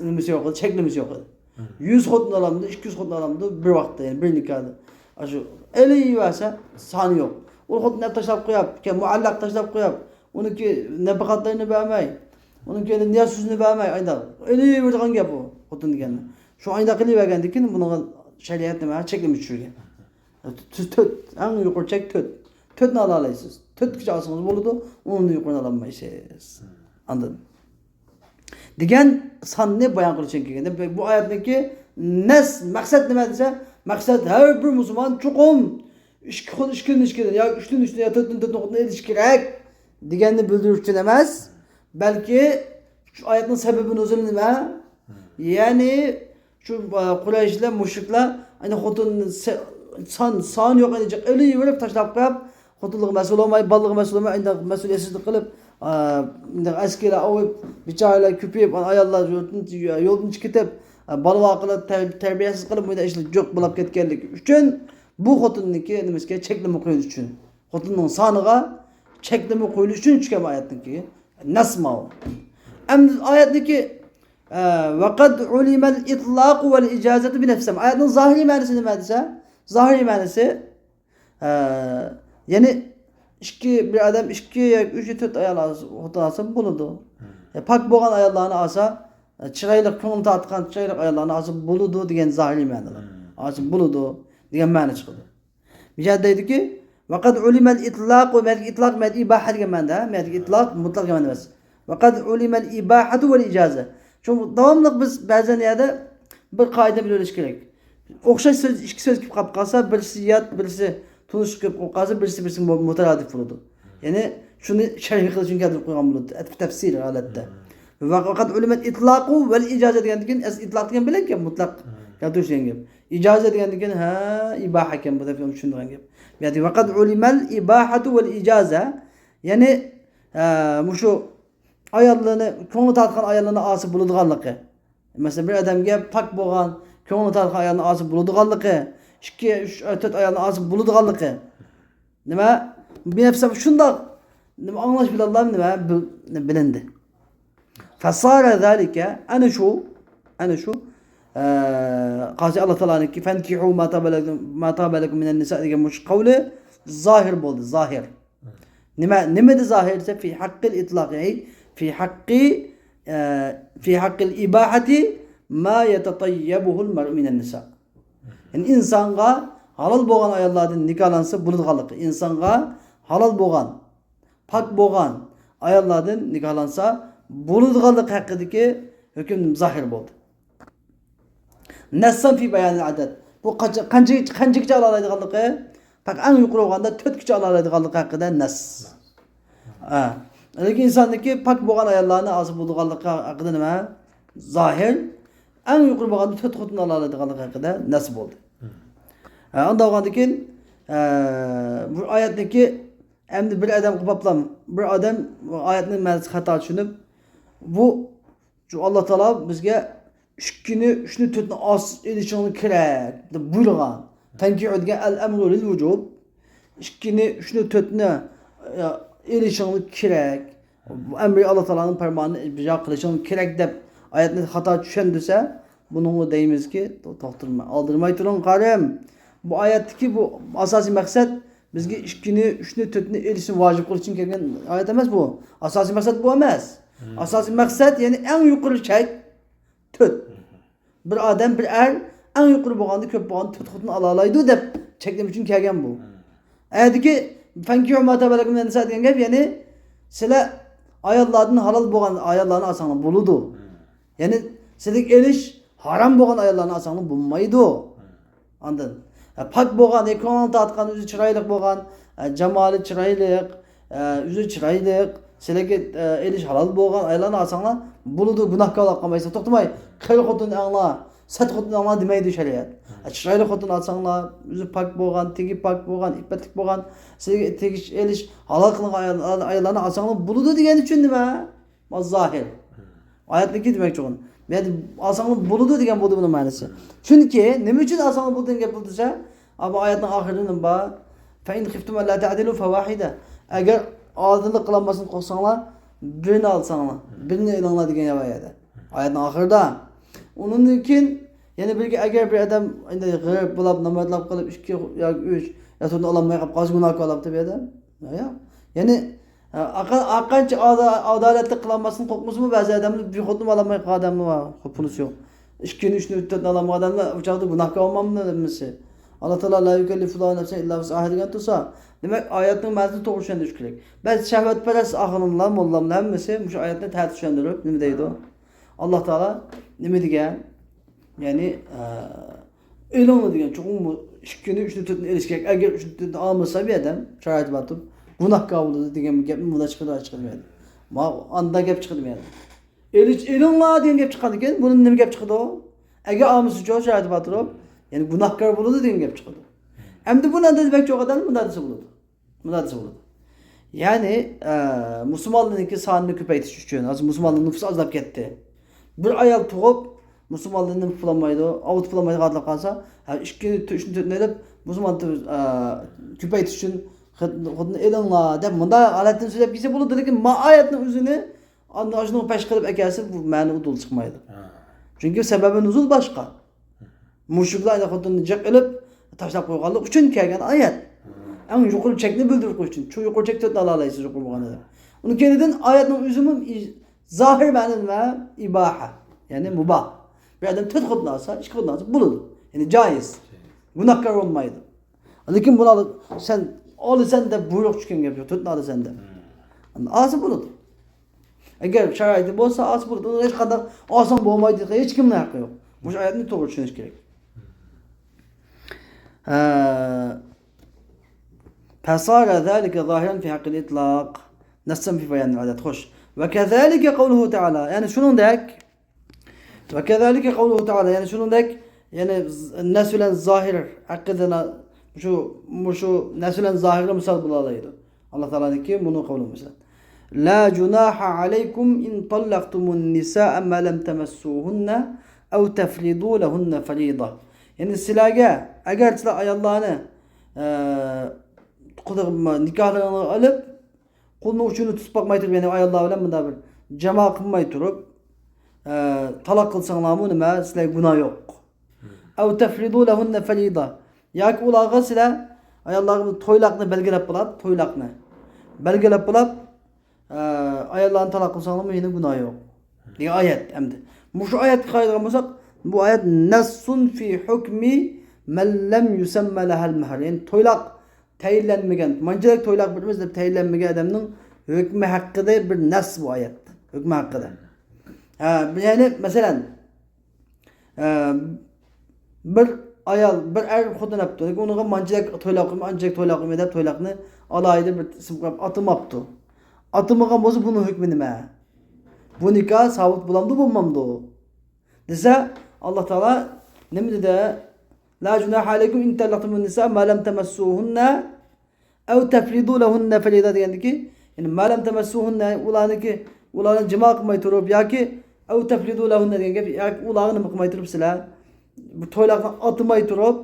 nimasi yo'q edi, cheklamasi yo'q edi. 100 xotin olamdi, 200 xotin olamdi bir vaqtda, ya'ni bir nikohda. Shu eliversa soni yo'q. U xotinni tashlab qo'yib, muallaq tashlab qo'yib, uniki nafaqatlarini bermay, uniki niyat so'zini bermay, ayndaq elivergan gap u xotin deganni. Shu ayndaq qilavergandan keyin buni shariat nima cheklama tushirgan. To'rt, eng yuqori chek to'rt. To'rtni ola olasiz. To'rtgacha olsangiz bo'ladi, undan yuqorini ololmaysiz. Anladın. Degan sonni bayon qilish uchun kelgan. Bu oyatniki nas maqsad nima desa, maqsad har bir musulmon chuqum ikki xil ikkidan ikkidan yo uchdan uchdan yo to'rtdan to'rtdan xotin elish kerak deganni bildirish uchun emas, balki shu oyatning sababi nuzuli nima? Ya'ni shu Qurayshlar, mushriklar ayni xotinni son yo'q eliverib tashlab qo'yib, xotinliq mas'ul bo'lmay, bolalig'i mas'ul bo'lmay, endi mas'uliyatsizlik qilib, askarlar ovib, bechoralar ko'payib, ayollar yo'ldan chiqib ketib, bola qilib, tarbiyasiz qilib, bu ishlar yo'q bo'lib ketganligi uchun bu xotinniki nimasiga cheklama qo'yilish uchun, xotinning soniga cheklama qo'yilish uchun tushgan oyatniki nasma. Endi oyatniki vaqad ulimal itlaq vel ijazatu bi nafsi. Oyatning zohiriy ma'nosi nima desa, zohiriy ma'nosi ya'ni ikki bir odam ikki yoki uch to'rt ayol xotin olsa bo'ladi. Pok bo'lgan ayollarni olsa, chiroyli ko'ngil tortgan chiroyli ayollarni olsa bo'ladi degan zohiriy ma'nolar. Olsa bo'ladi degan ma'no chiqadi. Bu yerda deydiki, vaqad ulimal itlaq va itlaq ma'ni ibaha degan ma'noda, ma'ni itlaq mutlaq degan ma'no emas. Vaqad ulimal ibahatu vel ijaza. Shu davomli biz ba'zan yerda bir qoida bilib olish kerak. O'xshash so'z ikki so'z kelib qolib qolsa, birisi yot, birisi tunish kelib qolsa, birisi birisi mutaradif bo'ladi. Ya'ni shuni sharh qilish uchun keltirib qo'ygan bo'ladi. Tafsir holatda. Vaqad ulimal itlaqu vel ijaza degandan keyin itlaq degan bilan gap mutlaq keltirish degan gap. Ijaza degandan keyin ha ibaha ekan bu deb tushunadigan gap. Ya'ni vaqad ulimal ibahatu vel ijaza, ya'ni mushu Ayollarni ko'ngli tortgan ayollarni olsa bo'ladiganligi. Masalan, bir odamga pok bo'lgan, ko'ngli tortgan ayolni olsa bo'ladiganligi, 2, 3, 4 ayolni olsa bo'ladiganligi. Nima? Bir nafsa shundoq nima anglash bilan nima bilindi. Fasara zalika ana shu Qazi Alloh taoloninki fankihu ma taba lakum minan nisa degan mush qavli zohir bo'ldi, zohir. Nima zohir desa fi haqqil itlaq, ya'ni fi haqqil ibahati ma yatatayyabuhul mar'u minan nisa. Ya'ni insonga halol bo'lgan ayollardan nikohlansa bo'ladiganligi, insonga halol bo'lgan, pok bo'lgan ayollardan nikohlansa bo'ladiganligi haqidagi hukm zohir bo'ldi. Nassan fi bayanil adad. Bu qanchagacha ola oladiganligi, faqat eng yuqori bo'lganda 4 gacha ola oladiganligi haqida nas. Ha. Lekin insonniki pok bo'lgan ayollarni olsa bo'ladiganligi haqida nima? Zohir. Eng yuqori bo'lganda 4 xotin ola oladiganligi haqida nas bo'ldi. Unda bo'lgandan keyin bu oyatniki endi bir odam qiliblam, bir odam oyatni ma'nosi xato tushunib, bu Alloh taolo bizga 2ni, 3ni, 4ni os elishingni kerak deb buyurgan. Tankihu degan al-amru lil vujub. 2ni, 3ni, 4ni elishingni kerak. Bu amri Alloh taoloning farmonini ijro qilishing kerak deb oyatni xato tushundisa, buningga deymizki, to'xtirma, oldirmay turing qarim. Bu oyatdagi bu asosiy maqsad bizga 2ni, 3ni, 4ni elishni vojib qilish uchun kelgan oyat emas bu. Asosiy maqsad bu emas. Asosiy maqsad ya'ni eng yuqori chek 4. Bir odam, bir er eng yuqori bo'lganda ko'p bo'lganda 4 xotin ola oladi deb cheklab uchun kelgan bu. Aytdiki, fankihu ma taba lakum minan nisa degan gap, ya'ni sizlar ayollardan halol bo'lgan ayollarni olsanglar bo'ladi. Ya'ni sizlik elish harom bo'lgan ayollarni olsanglar bo'lmaydi. Ondan pok bo'lgan, ko'ngil tortgan, o'zi chiroyli bo'lgan, jamoli chiroyli, o'zi chiroyli, sizlarga elish halol bo'lgan ayollarni olsanglar bo'ladi, gunohkor bo'lib qolmaysiz. To'xtamay, 40 xotin anglar, 100 xotin anglar demaydi shariat. Chiroyli xotin olsanglar, o'zi pok bo'lgan, tegi pok bo'lgan, iffatli bo'lgan, sizlarga tegish elish halol qilingan ayollarni olsanglar bo'ladi degani uchun nima? Zohir. Oyatniki demakchi o'g'lim. Ya'ni olsanglar bo'ladi degan bo'ldi buning ma'nosi. Chunki nima uchun olsanglar bo'ldi degan gap bo'ldi desa, bu oyatning oxirida nima bor? Fa in xiftum alla ta'dilu fawahida. Agar odillik qilolmasdan qo'rqsanglar, birini olsanglar, birini elinglar degan gap oyatda. Oyatning oxirida. Undan keyin yana birga agar bir odam endi g'irib bo'lib namoytlab qilib 2 yoki 3 yo 4 ololmay qolib qolsa gunohkor bo'lib deb edi. Yo'q. Ya'ni qancha adolatli qilolmasdan qo'rqmasmi ba'zi odamlar bir xotin ololmay qolgan odamlar bor, pulisi yo'q. 2ni, 3ni, 4ni ololmagan odamlar u chog'da gunohkor bo'lmamdi demasi. Alloh taolo la yukallifullohu nafsan illa vus'aha degan tursa, demak oyatning ma'nosini to'g'ri tushuntirish kerak. Ba'zi shahvatparast axunlar, mollamlar hammasi shu oyatni ters tushuntirib nima deydi? Alloh taolo nima degan? Ya'ni ilmli degan cho'qim 2ni, 3ni, 4ni elish kerak. Agar 3ni, 4ni olmasa bir odam sharoit bor turib gunohkor bo'ladi degan gapni bunda chiqadi. Ma anda gap chiqadi yani. Elish ilmla degan gap chiqqan ekan, buni nima gap chiqadi? Agar olmasa cho'q sharoit bor turib, ya'ni gunohkor bo'ladi degan gap chiqadi. Endi buni demak yo'q odam bunda desa bo'ladi. Bunda desa bo'ladi. Ya'ni musulmonlarningki sonini ko'paytirish uchun, hozir musulmonlar nufusi ozlab ketdi. Bir ayol tug'ib musulmonlarni nima qilolmaydi, ovut qilolmaydi qolib qolsa, 2ni, 3ni, 4ni deb musulmon ko'paytirish uchun xuddi elinglar deb bunda holatni so'zlab kelsa bo'ladi, lekin ma oyatni o'zini shuni pash qilib akasi bu ma'ni udul chiqmaydi. Chunki sababi nuzul boshqa. Mushriklar xuddi jiq ilib tashlab qo'yganlik uchun kelgan oyat. Eng yuqori chekni bildirib qo'yish uchun. Shu yuqori chek to'rtni ola olasiz yuqori bo'lgan odam. Uni keyinidan oyatning o'zimi zohir ma'ni nima? Iboha, ya'ni mubah. Bir odam 4 xotin olsa, 2 xotin olsa bo'ladi. Ya'ni joiz. Gunohkor bo'lmaydi. Lekin buni sen olasan deb buyruq tushgan gap yo'q. 4ni olasan deb. Olsa bo'ladi. Agar sharoiti bo'lsa olsa bo'ladi. Uni hech qanday olsang bo'lmaydi degan hech kimning haqqi yo'q. Bu oyatni to'g'ri tushunish kerak. فصار ذلك ظاهرا في حق الإطلاق نصا في بيان العدد. خوش. وكذلك قوله تعالى يعني شنو داك؟ وكذلك قوله تعالى يعني شنو داك؟ يعني الناس bilan zohir haqida shu الناس bilan zohirga misol bo'la oladi. Alloh taolaniki buni qavli misol. La cunaha aleykum in tallaktumun nisaa ma lem temessuhunne ev tefridu lehunne ferida. Yani sizlerge eğer sizler ayollarni nikahlarını alıp kolunu ucunu tutup bakmay turib, yani ayollar bilan bunda bir cema qilmay turib talaq qilsanglarmi nima sizlarga gunoh yo'q. Ev tefridu lehunne ferida. Yoki ularga sizlar ayollarga to'ylaqni belgilab bo'lib, to'ylaqni belgilab bo'lib ayollarni talaq qilsanglarmi yine gunoh yo'q. Degan oyat endi. Shu oyatga qaraydigan bo'lsak, bu oyat nassun fi hukmi man lam yusamma lahal mahr. Yani to'ylaq tayinlanmagan, manchalik to'ylaq bilamiz deb tayinlanmagan odamning hukmi haqida bir nas bu oyat. Hukmi haqida. Ha, yani masalan bir ayol, bir er xotin olibdi. Unga manchalik to'ylaq qilma, anchalik to'ylaq qilma deb to'ylaqni alohida bir ism qo'yib atamabdi. Atamagan bo'lsa buning hukmi nima? Bu nikoh sabit bo'lamdi, bo'lmamdi? Desa Alloh taolo nima dedi? La junaha alaykum in tallaqtumun nisa ma lam tamassuhunna aw tafridu lahunna farida degandiki, ya'ni ma lam tamassuhunna ularniki ularni jima qilmay turib yoki aw tafridu lahunna degan gap yoki ularni nima qilmay turib sizlar bu to'ylaqni atmay turib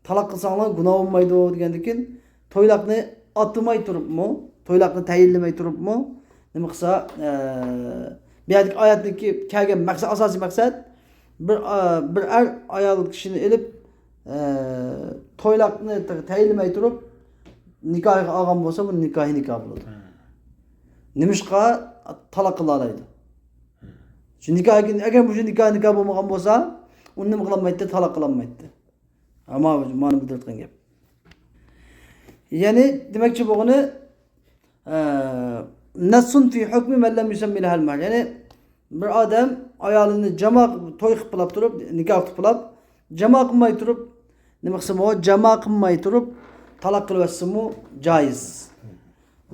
taloq qilsanglar gunoh bo'lmaydi degandikin, to'ylaqni atmay turibmi, to'ylaqni tayinlamay turibmi nima qilsa, bu yerdagi oyatniki kelgan maqsad, asosiy maqsad bir er ayol kishini ilib to'ylaqni tayinlamay turib nikohga olgan bo'lsa, bu nikohi nikoh bo'ladi. Nimishqa taloq qila oladi. Shu nikoh agar bu nikoh nikoh bo'lmagan bo'lsa, uni nima qilolmaydi? Taloq qilolmaydi. Ammo mana bildirgan gap. Ya'ni demakchi bo'lgani nassun fi hukmi man lam yusammi lahal mahr. Ya'ni bir odam ayolini jama to'y qilib bilab turib, nikoh qilib bilab, jama qilmay turib, nima qilsa, jama qilmay turib taloq qilib atsa joiz.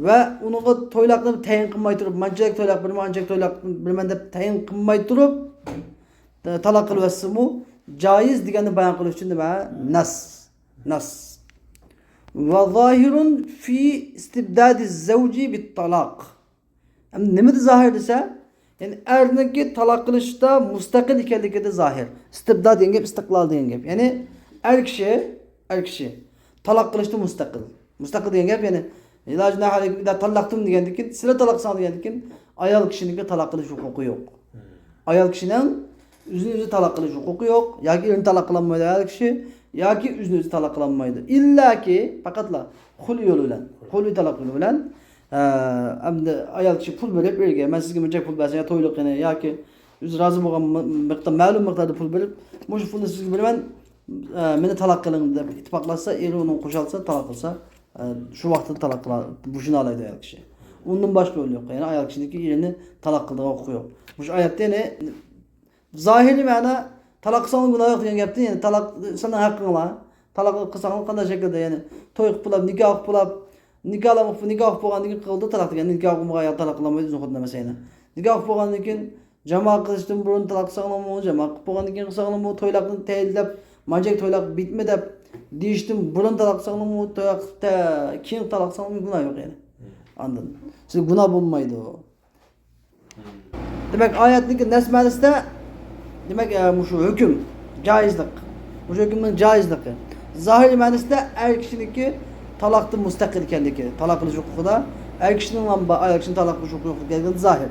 Va unga to'ylaqni tayin qilmay turib, manchalik to'ylaq bilman, anchalik to'ylaq bilman deb tayin qilmay turib taloq qilib atsa joiz deganni bayon qilish uchun nima? Nas. Nas. Va zohirun fi istibdadi zavji bit taloq. Nimada zohir desa, ya'ni erniki taloq qilishda mustaqil ekanligida zohir. Istibdod degan gap istiqlol degan gap. Ya'ni er kishi taloq qilishda mustaqil. Mustaqil degan gap ya'ni la junaha alaykum idza tallaqtum degandan sizlar taloq qilsang degandan ayol kishiniki taloq qilish huquqi yo'q. Ayol kishining o'zini o'zi taloq qilish huquqi yo'q, yoki erini taloq qilolmaydi ayol kishi, yoki o'zini o'zi taloq qilolmaydi. Illoki faqatla xul yo'li bilan, xul taloq yo'li bilan endi ayol kishi pul berib erga, men sizga buncha pul bersam, to'yliqini yoki o'zi rozi bo'lgan miqdor, ma'lum miqdorda pul berib, bu pulni sizga beraman, meni taloq qiling deb ittifoqlashsa, eri uni qo'shalsa, taloq qilsa, shu vaqtda taloq qiladi, bushini oladi ayol kishi. Undan boshqa yo'l yo'q. Ya'ni ayol kishiniki erini taloq qildigan huquqi yo'q. Bu oyatda ya'ni zohiriy ma'no taloq qilsang gunoh yo'q degan gapda, ya'ni taloq sening haqqing bor. Taloq qilsang qanday shaklda, ya'ni to'y qilib bo'lib, nikoh qilib bo'lib, nikohlab nikoh bo'lgandan keyin qildi taloq degan, nikoh qilmagan ayol taloq qilolmaydi, o'zini xuddi emas ya'ni. Nikoh bo'lgandan keyin jama qilishdan burun taloq qilsangmi, jama qilib bo'lgandan keyin qilsangmi, to'ylaqni tayinlab, manjak to'ylaq bitmi deb deyishdan burun taloq qilsangmi, to'ylaq keyin taloq qilsangmi gunoh yo'q ya'ni. Andan. Siz gunoh bo'lmaydi. Demak, oyatniki nas ma'nosida demak shu hukm joizlik. Bu hukmning joizligi. Zohir ma'nosida er kishiniki taloqda mustaqil ekanligi, taloq qilish huquqida er kishining ayol kishining taloq qilish huquqi yo'q ekanligi zohir.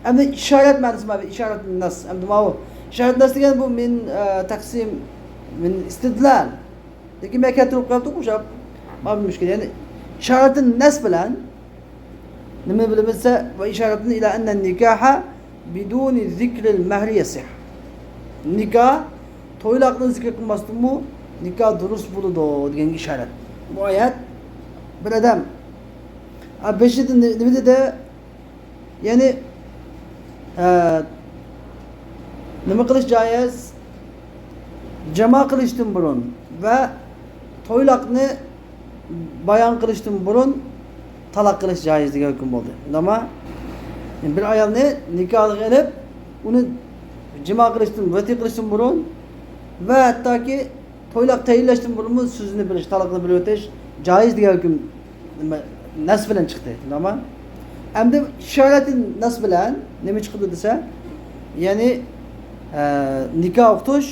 Endi ishorat ma'nosi bor, ishorat nas. Endi bu ishorat nas degan bu min taqsim min istidlal. Lekin men keltirib qo'yibdi o'sha bu mushkil. Ya'ni ishoratni nas bilan nima bilsa va ishoratni ila anna nikoha biduni zikril mahri yasih. Nikoh to'ylaqni zikr qilmasdanmi nikoh durust bo'ladi degan ishorat. Bu oyat bir odam beshida nima dedi? Ya'ni nima qilish joiz? Jama qilishdan burun va to'ylaqni bayon qilishdan burun taloq qilish joiz degan hukm bo'ldi. Ammo bir ayolni nikohga ilib, uni jima qilishdan, vati qilishdan burun va hattoki to'ylaq tayinlashdan burun so'zini bilish, taloqni bilib o'tish joiz degan hukm nima nas bilan chiqdi. Ammo Endi ishoratin nas bilan nima chiqdi desa, ya'ni nikoh o'qitish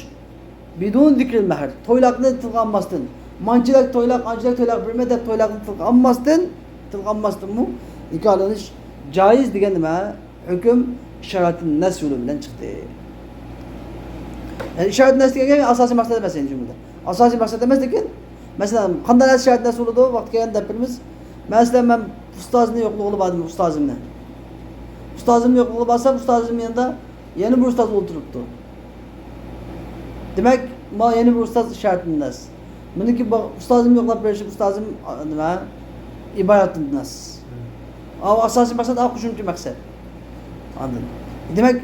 bidun zikril mahr, to'yloqni tilga olmasdan, manchilik to'yloq, anchalik to'yloq berma deb to'yloqni tilga olmasdanmi nikohlanish joiz degan nima hukm ishoratin nas yo'li bilan chiqdi. Yani ishorat nas degan asosiy maqsad emas endi jumlada. Asosiy maqsad emas, lekin masalan qanday narsa ishorat nas bo'ladi vaqt kelganda deb bilamiz. Masalan men ustozni yo'qlig'ini bordim, ustozimni. Ustozimni yo'qlig'ini borsam, ustozim yanında yana bir ustoz o'tiribdi. Demak, ma yana bir ustoz ishorat nas. Buniki ustozim yo'qlab berishi ustozim nima iboratun nas. Asosiy maqsad, qo'shimcha maqsad. Anladın. Demak,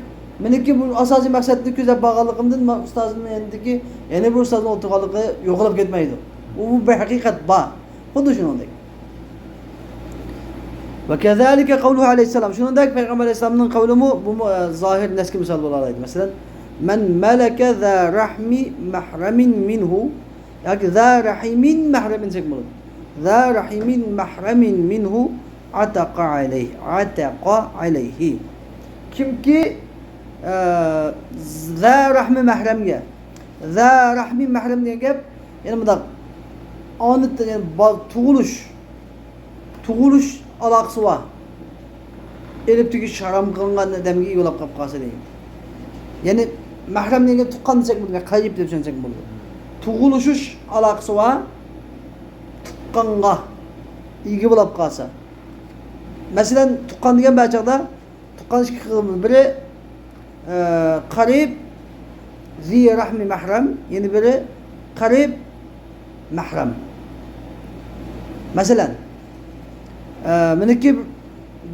meniki bu asosiy maqsadni ko'zlab borganligimdan ma ustozimni yanidagi yana bir ustozni o'tirganligi yo'qolib ketmaydi. U bir haqiqat bor. Xuddi shuningdek. Ve kezalike kavluhu aleyhisselam. Shuningdek Peygamber aleyhisselamның kavlumu bu zahir neski misal bo'la oladi. Masalan, men malaka za rahmi mahramin minhu yoki za rahimin mahramin desek bo'ladi. Za rahimin mahramin minhu ataqa alayhi. Ataqa alayhi. Kimki za rahmi mahramga, za rahmi mahram degan gap, ya'ni bundoq onatdan, ya'ni tug'ilish aloqasi bor. Elib tugish harom qilingan odamga yo'lab qolib qolsa degan. Ya'ni mahram degan tuqqan desak bo'ladi, qarib deb tushunsak bo'ladi. Tug'ilishish aloqasi bor, tuqqanga ega bo'lib qolsa. Masalan, tuqqan degan bachaqda tuqqan ikki xil, biri qarib zi rahmi mahram, yana biri qarib mahram. Masalan, meniki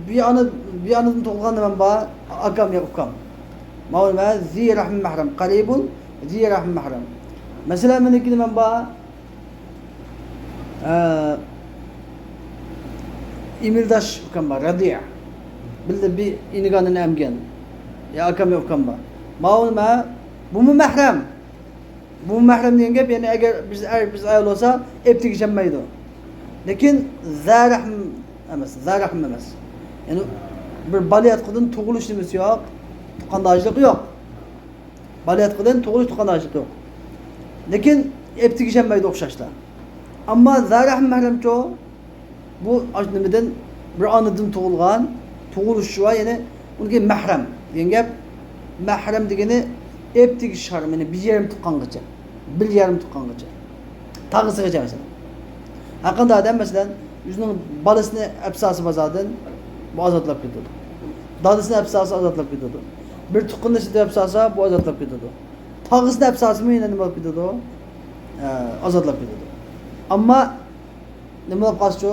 bir ana, bir anadan tug'ilgan nimam bor, akam yo ukam. Ma'lum zi rahmi mahram, qaribun zi rahmi mahram. Masalan, meniki nimam bor, emildash ukam bor, radiya. Bildi bir iniganini emgan. Ya akam yo ukam bor. Ma'lum bu mu mahram? Bu mahram degan gap, ya'ni agar biz er, biz ayol bo'lsa, ep tegishanmaydi. Lekin za rahm emas, za rahm emas. Ya'ni bir baliyatqidan tug'ilish nimasi yo'q, tuqqandoshlik yo'q. Baliyatqidan tug'ilish tuqqandoshlik yo'q. Lekin ep tegishanmaydi o'xshashlar. Ammo za rahm mahramcho bu nimadan bir onadan tug'ilgan, tug'ilish va ya'ni unga mahram degan gap, mahram degani ep tegish harom, ya'ni bir yarim tuqqangacha, bir yarim tuqqangacha. Tag'isigacha masalan. Haqida odam masalan o'zining bolasini apsasi bozordan bu ozodlab ketadi. Dadasini apsasi ozodlab ketadi. Bir tuqqanini apsasi bu ozodlab ketadi. Tag'isini apsasimi yana nima bo'lib ketadi? Ozodlab ketadi. Ammo nima bo'lib qolsa-chu,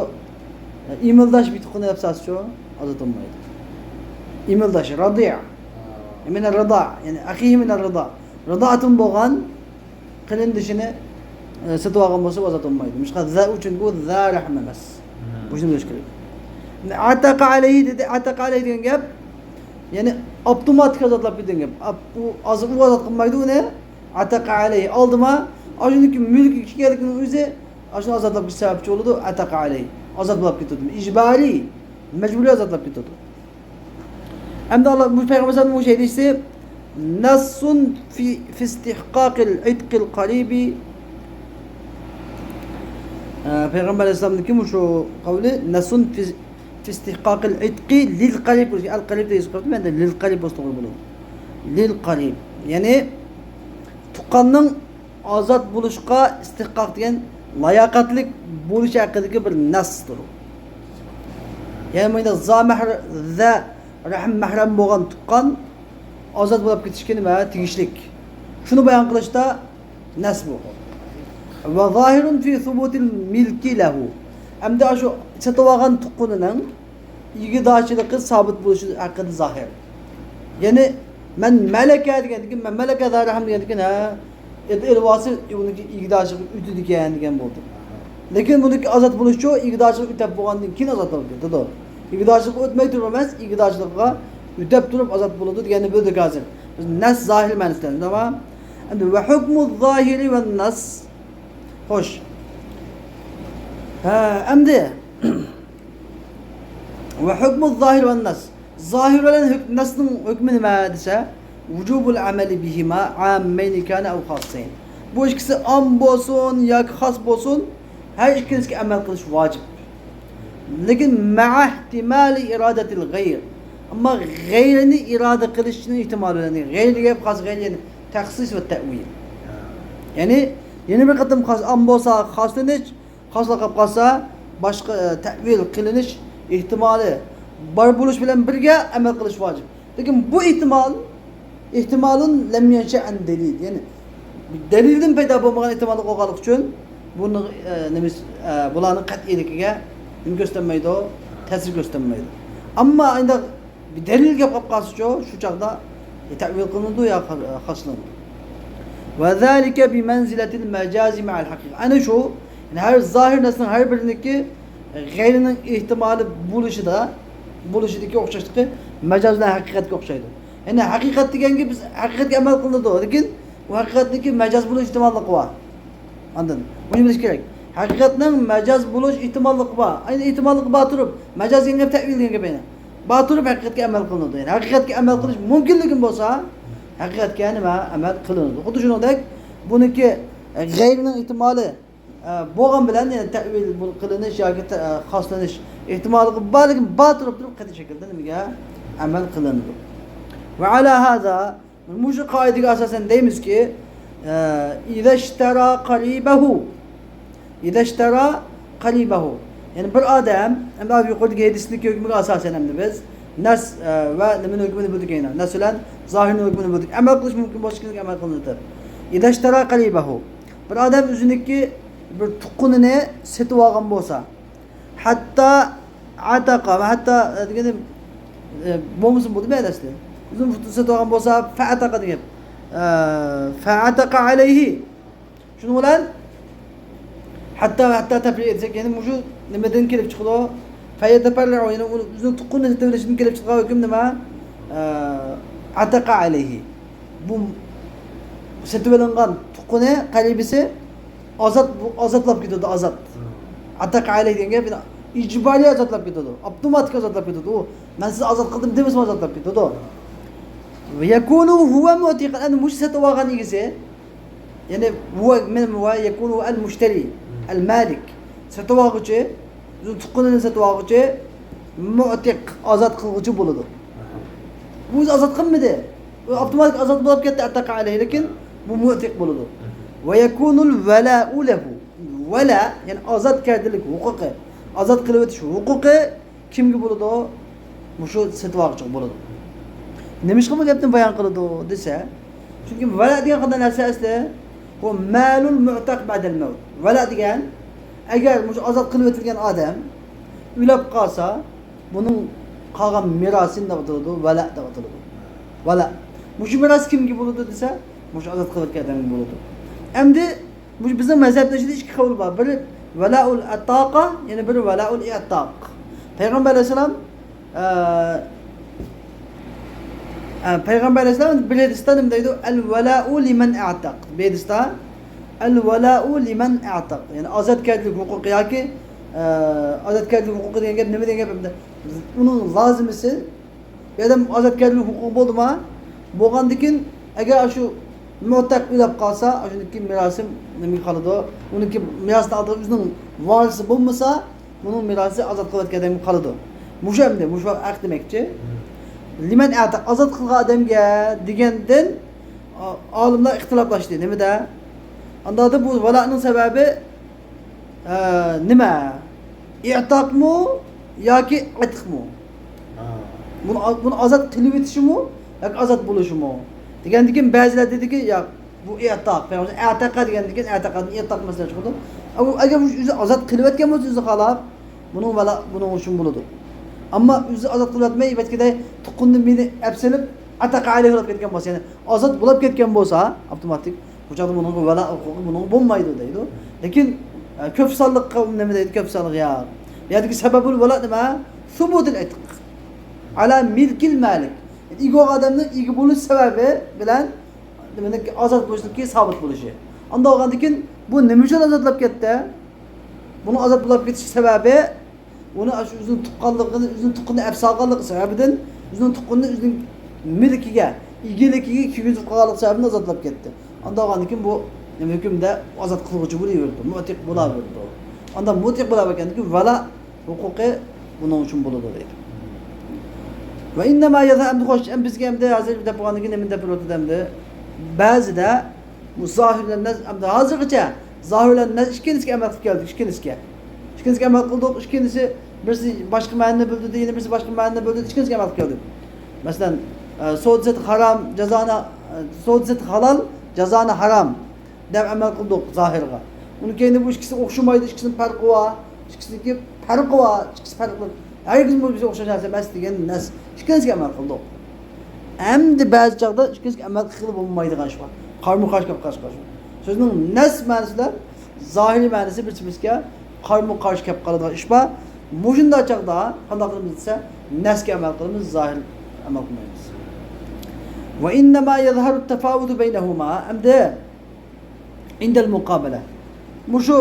emildosh bir tuqqanini apsasi-chu ozod bo'lmaydi. Emildosh radiya. Min ar-rida, ya'ni akhihi min ar-rida. Ridoatun bo'lgan qilindishini sotib olgan bo'lsa ozod bo'lmaydi. Mishqa za uchun bu za rahm emas. Bu shuni bilish kerak. Ataqa alayhi dedi, ataqa alayhi degan gap, ya'ni avtomatik ozodlab ketgan gap. U u ozod qilmaydi uni. Ataqa alayhi oldima, shuniki mulki kelganligini o'zi shuni ozodlab ketish sababchi bo'ladi. Ataqa alayhi ozod bo'lib ketadi. Ijboriy, majburiy ozodlab ketadi. Endi Alloh bu payg'ambar sollallohu alayhi vasallam deyishdi, nassun fi istihqaqil itqil qaribi. Payg'ambar alayhissalomniki shu qavli nasun fi istihqaqil itqi lil qarib, al qarib deb yozib menda lil qarib bo'lsa to'g'ri bo'ladi. Lil qarib, ya'ni tuqqanning ozod bo'lishga istihqoq degan layoqatlik bo'lish haqidagi bir nasdir. Ya'ni bunda za mahr, za rahm mahram bo'lgan tuqqan ozod bo'lib ketishga nima tegishlik. Shuni bayon qilishda nas bu. Va zahirun fi subutil milki lahu. Hamda shu sotib olgan tuqqunining egidorchiligi sobit bo'lishi haqida zohir. Ya'ni man malaka degandan man malaka rahm degandan ha, elvasi uniki egidorchiligi o'tadi ekan degan bo'ldi. Lekin buniki ozod bo'lishi egidorchilik o'tab bo'lgandan keyin ozod bo'lib ketadi. Egidorchilik o'tmay turib emas, egidorchilikqa o'tab turib ozod bo'ladi deganni bildik hozir. Biz nas zohir ma'nosida, tamom? Endi va hukmu zohiri va nas. Xo'sh. Ha, endi Ve hukmu zahir ve nas. Zahir bilan nasning hukmi nima desa, vücubul ameli bihima ammeyni kana ev khassayn. Bu ikkisi am bo'lsin yoki xos bo'lsin, har ikkisiga amal qilish vojib. Lekin ma'a ihtimali iradatil g'ayr. Ammo g'ayrini irada qilishning ehtimoli bilan, g'ayriga xos g'ayrini taxsis va ta'vil. Ya'ni yana bir qatim xos am bo'lsa xoslanish, xosla qolib qolsa boshqa ta'vil qilinish ehtimoli bor bo'lish bilan birga amal qilish vojib. Lekin bu ehtimol ehtimalun lam yansha an delil. Ya'ni delildan paydo bo'lmagan ehtimol bo'lganligi uchun buni nima bularning qat'iyligiga nima ko'rsatmaydi, ta'sir ko'rsatmaydi. Ammo endi delilga qolib qolsa shu chog'da ta'vil qilinadi yo xoslanadi. Ve zalika bi manzilatil macazi ma'al haqiqa. Ana shu, yani her zahir narsaning har biriniki g'ayrining ehtimoli bo'lishida bo'lishidagi o'xshashligi majoz bilan haqiqatga o'xshaydi. Ya'ni haqiqat deganga biz haqiqatga amal qilinadi, lekin u haqiqatniki majoz bo'lish ehtimolligi bor. Anladın? Buni bilish kerak. Haqiqatning majoz bo'lish ehtimolligi bor. Ayni ehtimolligi bor turib, majoz degan gap ta'vil degan gap ayni. Bor turib haqiqatga amal qilinadi. Ya'ni haqiqatga amal qilish mumkinligi bo'lsa, haqiqatga nima amal qilinadi. Xuddi shuningdek, buniki g'ayrining ehtimoli bo'lgan bilan, ya'ni ta'vil qilinish yoki xoslanish ehtimoli bor, lekin bor turib turib qat'iy shaklda nimaga amal qilinadi. Va ala hada mushu qoidaga asosan deymizki, إذا اشترى قريبه إذا اشترى قريبه ya'ni bir odam endi yuqoridagi hadisniki hukmiga asosan endi biz nas va nimani hukmini bildik aynan nas bilan zohirning hukmini bildik amal qilish mumkin bo'lsa amal qilinadi. إذا اشترى قريبه bir odam o'ziniki bir tuqqunini setib olgan bo'lsa hatta ataqa va hatta degani bo'lmasin bo'ldi bu asli o'zini setib olgan bo'lsa faataqa degan faataqa alayhi shuning bilan hatta tafriq etsak ya'ni shu nimadan kelib chiqadi fayatafarru ya'ni o'zini tuqqunini setib olishidan kelib chiqqan hukm nima ataqa alayhi bu setib olingan tuqquni qaribisi ozod ozodlab ketadi ozod ataqa alayhi degan gap ijboriy ozodlab ketadi avtomatik ozodlab ketadi u man sizni ozod qildim demasam ozodlab ketadi ويكون هو معتقا أنه مش setib olgan egisi ya'ni huwa min huwa yakunu al-mushtari al-malik setib olg'uchi tuqqunini setib olg'uchi mu'tiq ozod qilg'uchi bo'ladi. Bu o'zi ozod qilmadi. U avtomatik ozod bo'lib ketdi ataqa alayhi lekin bu mu'tiq bo'ladi. Va yakunul vala'u lahu. Vala ya'ni ozodgarchilik huquqi, ozod qilib o'tish huquqi kimga bo'ladi? Shu setib olg'uchi bo'ladi. Nima ish bu gapni bayon qiladi desa, chunki vala degan qanday narsa asli bu malul mu'taq ba'dal maut. Vala degan agar shu ozod qilib o'tilgan odam o'lib qolsa, buning qolgan merosi nima ataladi? Vala deb ataladi. Vala. Bu meros kimga bo'ladi desa, shu ozod qilib o'tgan odamga bo'ladi. Endi bu bizning mazhabda ichida ikki qavl bor. Biri valaul ataqa, ya'ni biri valaul i'taq. Payg'ambar alayhisalom Payg'ambar alayhisalom bir hadisda nima deydi? Al vala'u liman a'taq. Bir hadisda al vala'u liman a'taq. Ya'ni ozodgarchilik huquqi yoki ozodgarchilik huquqi degan gap nima degan gap endi? Uning lozimisi bir odam ozodgarchilik huquqi bo'ldimi? Bo'lgandan keyin agar shu mu'taq o'lib qolsa, shuniki merosi nimaga qoladi? Uniki merosni oldi o'zining vorisi bo'lmasa, buning merosi ozod qilayotgan odamga qoladi. Mushu endi, mushu aq demakchi. Liman a'taq ozod qilgan odamga degandan olimlar ixtiloflashdi. Nimada? Unda bu valoning sababi nima? I'toqmi yoki atqmi? Buni ozod qilib o'tishimi yoki ozod bo'lishimi? Degandan keyin ba'zilar dediki, yo'q, bu i'toq. Payg'ambar i'taqa degandan keyin i'taqadan i'toq masalasi chiqdi. Agar o'zi ozod qilib o'tgan bo'lsa o'zi xohlab, buning vala buning uchun bo'ladi. Ammo o'zi ozod qilib o'tmay, aytganday tuqqunni meni olib ataqa alayhi bo'lib ketgan bo'lsa, ya'ni ozod bo'lib ketgan bo'lsa, avtomatik bu chog'da buning vala huquqi buning bo'lmaydi deydi. Lekin ko'p sonliq qavm nima deydi? Ko'p sonliq ya. Bu yerdagi sababul vala nima? Subutul itq. Ala milkil malik. Ega odamning ega bo'lish sababi bilan nimaniki ozod bo'lishligi sabit bo'lishi. Unda olgandan keyin bu nima uchun ozodlab ketdi? Buni ozod bo'lib ketish sababi Uni o'zini tuqqanligini, o'zini tuqqanini afsaqanligi sababidan o'zining tuqqanini o'zining milkiga, egiligiga kirgizib qolganligi sababidan ozodlab ketdi. Unda olgandan keyin bu hukmda ozod qilg'uchi bo'laverdi, mutiq bo'laverdi. Unda mutiq bo'lavergandan keyin vala huquqi buning uchun bo'ladi deydi. Va innama yazhab xo'sh, bizga hamda hozir deb bo'lgandan keyin nima deb o'tdi hamda ba'zida bu zohirlar hamda hozirgacha zohirlar ikkinchisiga amal qilib keldik, ikkinchisiga. Ikkinchisiga amal qildik, ikkinchisi birisi boshqa ma'noni bildirdi, yana birisi boshqa ma'noni bildirdi, ikkinchisiga amal qilib keldik. Masalan, savdo harom, jazoni savdo halol, jazoni harom deb amal qildik zohirga. Uni keyin bu ikkisi o'xshamaydi, ikkisining farqi bor, ikkisiniki farqi bor, ikkisi farqli. Hargiz bu bizga o'xshash narsa emas degan narsa ikkinchisiga amal qildik. Endi ba'zi chog'da ikkinchisiga amal qilib bo'lmaydigan ish bor. Qarama-qarshi kelib qolish. So'zning nas ma'nosida zohiriy ma'nosi bir-biriga qarama-qarshi kelib qoladigan ish bor. Mushunda chog'da qanday qilamiz desa, nasga amal qilamiz, zohir amal qilmaymiz. Va innama yazharu at-tafawutu baynahuma amda indal muqabala. Mushu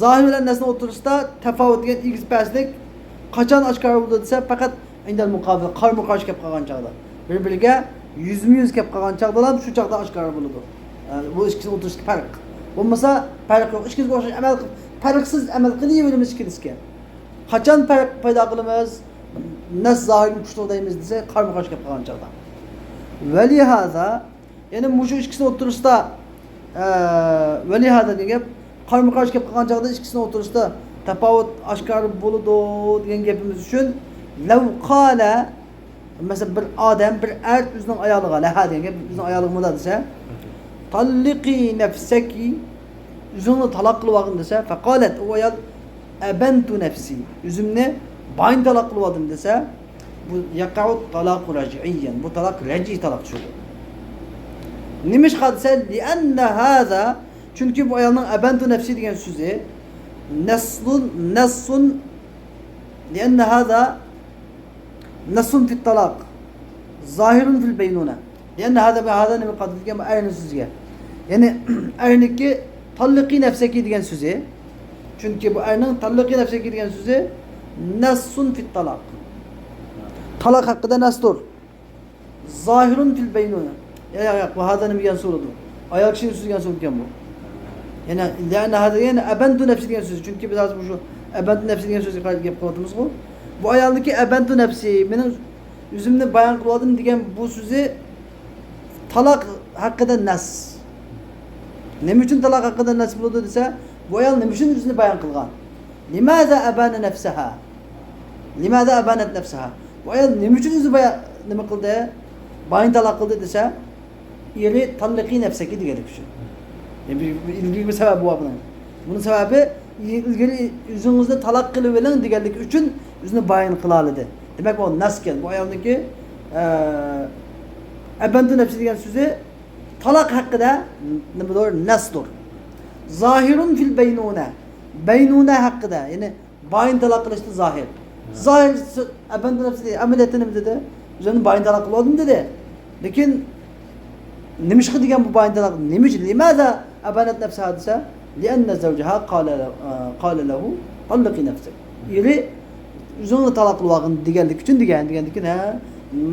zohir bilan nasning o'rtasida tafovut degan egiz pastlik qachon oshkor bo'ladi desa, faqat indal muqabala, qarama-qarshi kelib qolgan chog'da. Bir-biriga yuzma-yuz kelib qolgan chog'da ham shu chog'da oshkor bo'ladi. Bu ikkisi o'rtasidagi farq. Bo'lmasa farq yo'q. Ikkisiga o'xshash amal qilib, farqsiz amal qilaveramiz ikkisiga. Qachon farq paydo qilamiz? Nas zohirni kuchli deymiz desa, qarama-qarshi kelib qolgan chog'da. Va lihaza, ya'ni mushu ikkisini o'rtasida va lihaza degan gap qarama-qarshi kelib qolgan chog'da ikkisini o'rtasida tafovut oshkor bo'ladi degan gapimiz uchun lav qala, masalan bir odam, bir er o'zining ayoliga laha degan gap o'zining ayoliga nima desa, talliqi nafsaki, o'zingni taloq qilib olgin desa, faqalat u ayol abantu nafsi, o'zimni bayn taloq qilib oldim desa, bu yaqau talaqu raj'iyyan, bu taloq raj'iy taloq tushadi. Nima ish desa, lianna haza, chunki bu ayolning abantu nafsi degan so'zi naslun, nassun, lianna haza nassun fit talaq zahirun fil baynuna. Lianna haza bi haza nima qad degan bu ayni so'ziga. Ya'ni ayniki talliqi nafsaki degan so'zi, chunki bu ayning talliqi nafsaki degan so'zi nassun fit talaq. Talaq haqida nastur. Zahirun fil baynuna. Ya ya ya, bu hada nima degan so'radi. Ayol kishining so'zi degan so'z ekan bu. Ya'ni lianna hada, ya'ni abantu nafsi degan so'z. Chunki biz hozir bu shu abantu nafsi degan so'zga qarab gap qilyapmiz-ku. Bu ayolniki abantu nafsi, mening o'zimni bayon qilib oldim degan bu so'zi taloq haqida nas. Nima uchun taloq haqida nas bo'ldi desa, bu ayol nima uchun o'zini bayon qilgan? Limaza abana nafsaha? Limaza abanat nafsaha? Bu ayol nima uchun o'zi bayon nima qildi? Bayon taloq qildi desa, eri talliqi nafsaki deganlik uchun. Yani bir ilgari bir sababi bor buning. Buning sababi ilgari o'zingizni taloq qilib oling deganlik uchun o'zini bayon qila oladi. Demak, bu nas ekan. Bu ayolniki abantu nafsi degan so'zi taloq haqida nimadir nasdir. Zahirun fil baynuna. Baynuna haqida, ya'ni bayon taloq qilishni zohir. Zohir abantu nafsi dedi, amaliyotda nima dedi? O'zini bayon taloq qilib oldim dedi. Lekin nima ish degan bu bayon taloq? Nima uchun? Limaza abanat nafsaha desa, lianna zawjaha qala lahu talliqi nafsak. Eri o'zingni taloq qilib olgin deganlik uchun degan, degandan ha,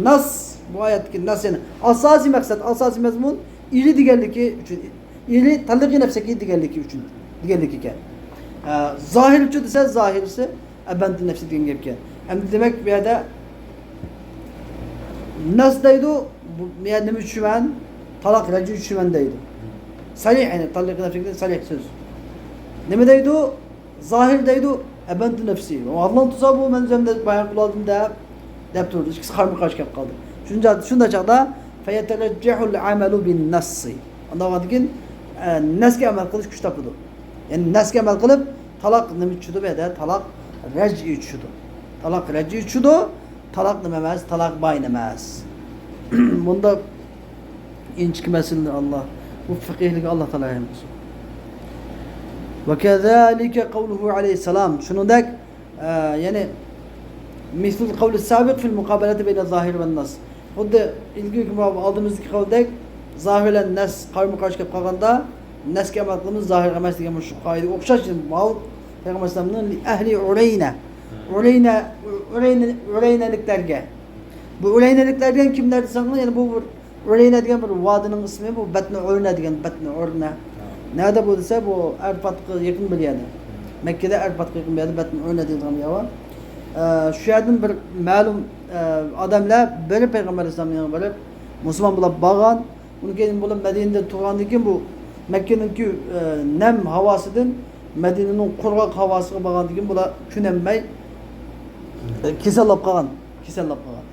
nas bu oyatdagi nas, ya'ni asosiy maqsad, asosiy mazmun eri deganligi uchun, eri talliqi nafsaki deganligi uchun deganlik ekan. Zohir uchun desa, zohirisi abantu nafsi degan gap ekan. Endi demak bu yerda nas deydi, bu men nima tushuman? Taloq raj'i tushuman deydi. Sarih, ya'ni talliqi nafsi degan sarih so'z. Nima deydi? Zohir deydi, abantu nafsi. Alloh tusa bu men o'zimda bayon qilib oldim deb turdi. Ikkisi qarama-qarshi kelib qoldi. Shunda chog'da fayatarajjahul amalu bin nassi. Unda keyin nasga amal qilish kuch topadi. Ya'ni nasga amal qilib taloq nima tushadi bu yerda? Taloq raj'i tushadi. Taloq raj'i tushadi. Taloq nima emas? Taloq bayn emas. Bunda inchki masalani Alloh bu fiqhligi Alloh taolo rahim qilsin. Va kazalika qawluhu alayhissalom. Shuningdek, ya'ni mislul qawli sabiq fil muqabalati bayna zahir va nas. Xuddi ilgari oldimizdagi qavldek zohir bilan nas qarama-qarshi kelib qolganda nasga amal qilamiz, zohirga emas degan shu qoidaga o'xshash Mavud payg'ambar alayhissalomning ahli Urayna. Ureyne, Ureyne, Ureyneliklerge. Bu Ureynelikler degan kimler desem, yani bu Ureyne degan bir vadinin ismi, bu Batni Urne degan, Batni Urne. Nerede bu dese, bu Erfat'a yakın bir yerde. Mekke'de Erfat'a yakın bir yerde Batni Urne degan bir yer var. Şu yerden bir malum adamlar biri Peygamber Aleyhisselam'ın yanına barıp Müslüman bulup bağan, onu keyin bulup Medine'de turgandan keyin bu Mekke'ninki nem havasıdan Medine'nin qurg'oq havasiga borgandan keyin bular kunanmay kesallab qolgan, kesallab qolgan.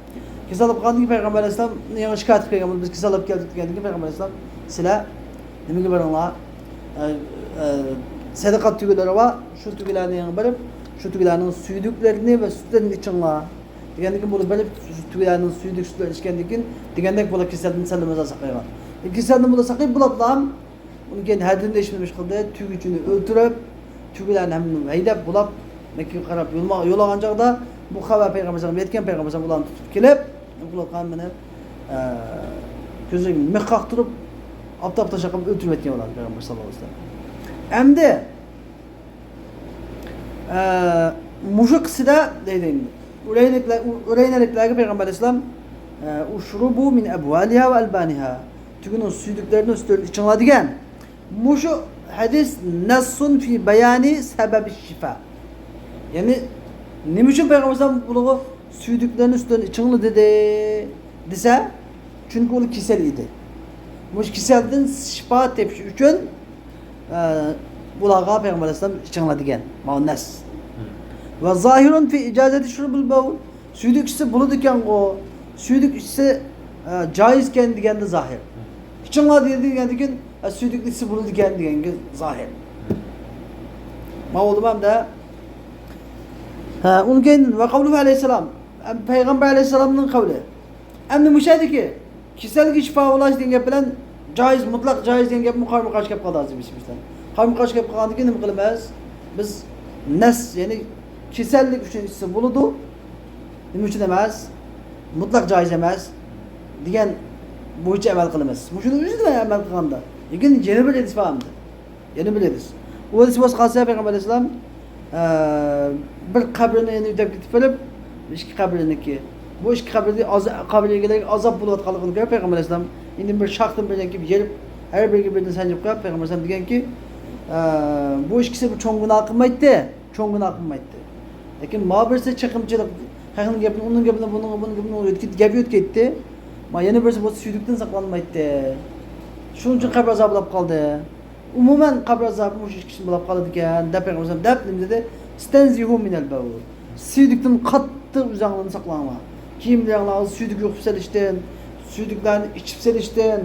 Kesallab qolgandan keyin Payg'ambar alayhissalom yangi shikoyat qilib kelgan, biz kesallab keldik degandan keyin Payg'ambar alayhissalom sizlar nimaga boringlar? Sadaqa tugilari bor, shu tugilarni yangi borib, shu tugilarning suyduklarini va sutlarini ichinglar. Degandan keyin bular borib shu tugilarning suydik sutlarini ichgandan keyin degandek bular kasaldan sal saqlaygan. Kasaldan bular saqlayib bo'ladilar. Uni keyin haddini ish qildi, tugichini o'ltirib, tugilarni hammasini haydab bulab Mekke'ye qarab yo'l olgan chog'da bu xabar Payg'ambar alayhisalom yetgan, Payg'ambar alayhisalom ularni tutib kelib, qilayotgan buni ko'ziga mix qoqtirib, oftob tashlab qilib o'ltirib ketgan ularni Payg'ambar sallallohu alayhi vasallam. Endi mushu qissada deydi endi. Ureyneliklarga Payg'ambar alayhisalom ushrubu min abwaliha va albaniha, tugining suyduklarini sutlarini ichinglar degan. Mushu hadis nassun fi bayani sababi shifa. Ya'ni nima uchun Payg'ambar alayhisalom bularga suyduklarni sutlarini ichinglar dedi desa, chunki ular kasal edi. Bu kasaldan shifo tepish uchun bularga Payg'ambar alayhisalom ichinglar degan. Ma nas. Va zahirun fi ijazati shurbul bawl. Suydik ichsa bo'ladi ekan-ku. Suydik ichsa joiz ekan deganda zahir. Ichinglar dedi degandan keyin suydik ichsa bo'ladi ekan deganga zahir. Ma bo'ldi hamda. Ha, undan keyin va qavluhu alayhissalom, Payg'ambar alayhissalomning qavli. Endi mushadiki kasalga shifo ulash degan gap bilan joiz, mutlaq joiz degan gap qarama-qarshi kelib qoldi hozir biz bilan. Qarama-qarshi kelib qolgandan keyin nima qilamiz? Biz nas, ya'ni kasallik uchun ichsa bo'ladi, nima uchun emas, mutlaq joiz emas degan bo'yicha amal qilamiz. Shuni o'zida amal qilganda. Lekin yana bir hadis bor. Yana bir hadis. U hadis bo'lsa qolsa Payg'ambar alayhissalom bir qabrini yana o'tab ketib kelib, ikki qabriniki. Bu ikki qabrda qabr egalariga azob bo'layotganligini ko'rib Payg'ambar alayhissalom endi bir shaxtdan birdan kelib yerib, har biriga birdan sanjib qo'yib Payg'ambar alayhissalom deganki, bu ikkisi bir cho'ng gunoh qilmaydi, cho'ng gunoh qilmaydi. Lekin ma birisi chiqimchilik, xalqning gapini, uning gapini, buning gapini o'tib gap o'tib ketdi. Ma yana birisi bo'lsa suydukdan saqlanmaydi. Shuning uchun qabr azobi bo'lib qoldi. Umuman qabr azobi shu ikki kishi bo'lib qoladi ekan deb Payg'ambar alayhissalom deb nima dedi? Istanzihu minal bawl. Suydukdan qattiq o'zinglarni saqlanglar. Kiyimlaringlarni suydik yo'qib selishdan, suyduklarni ichib selishdan,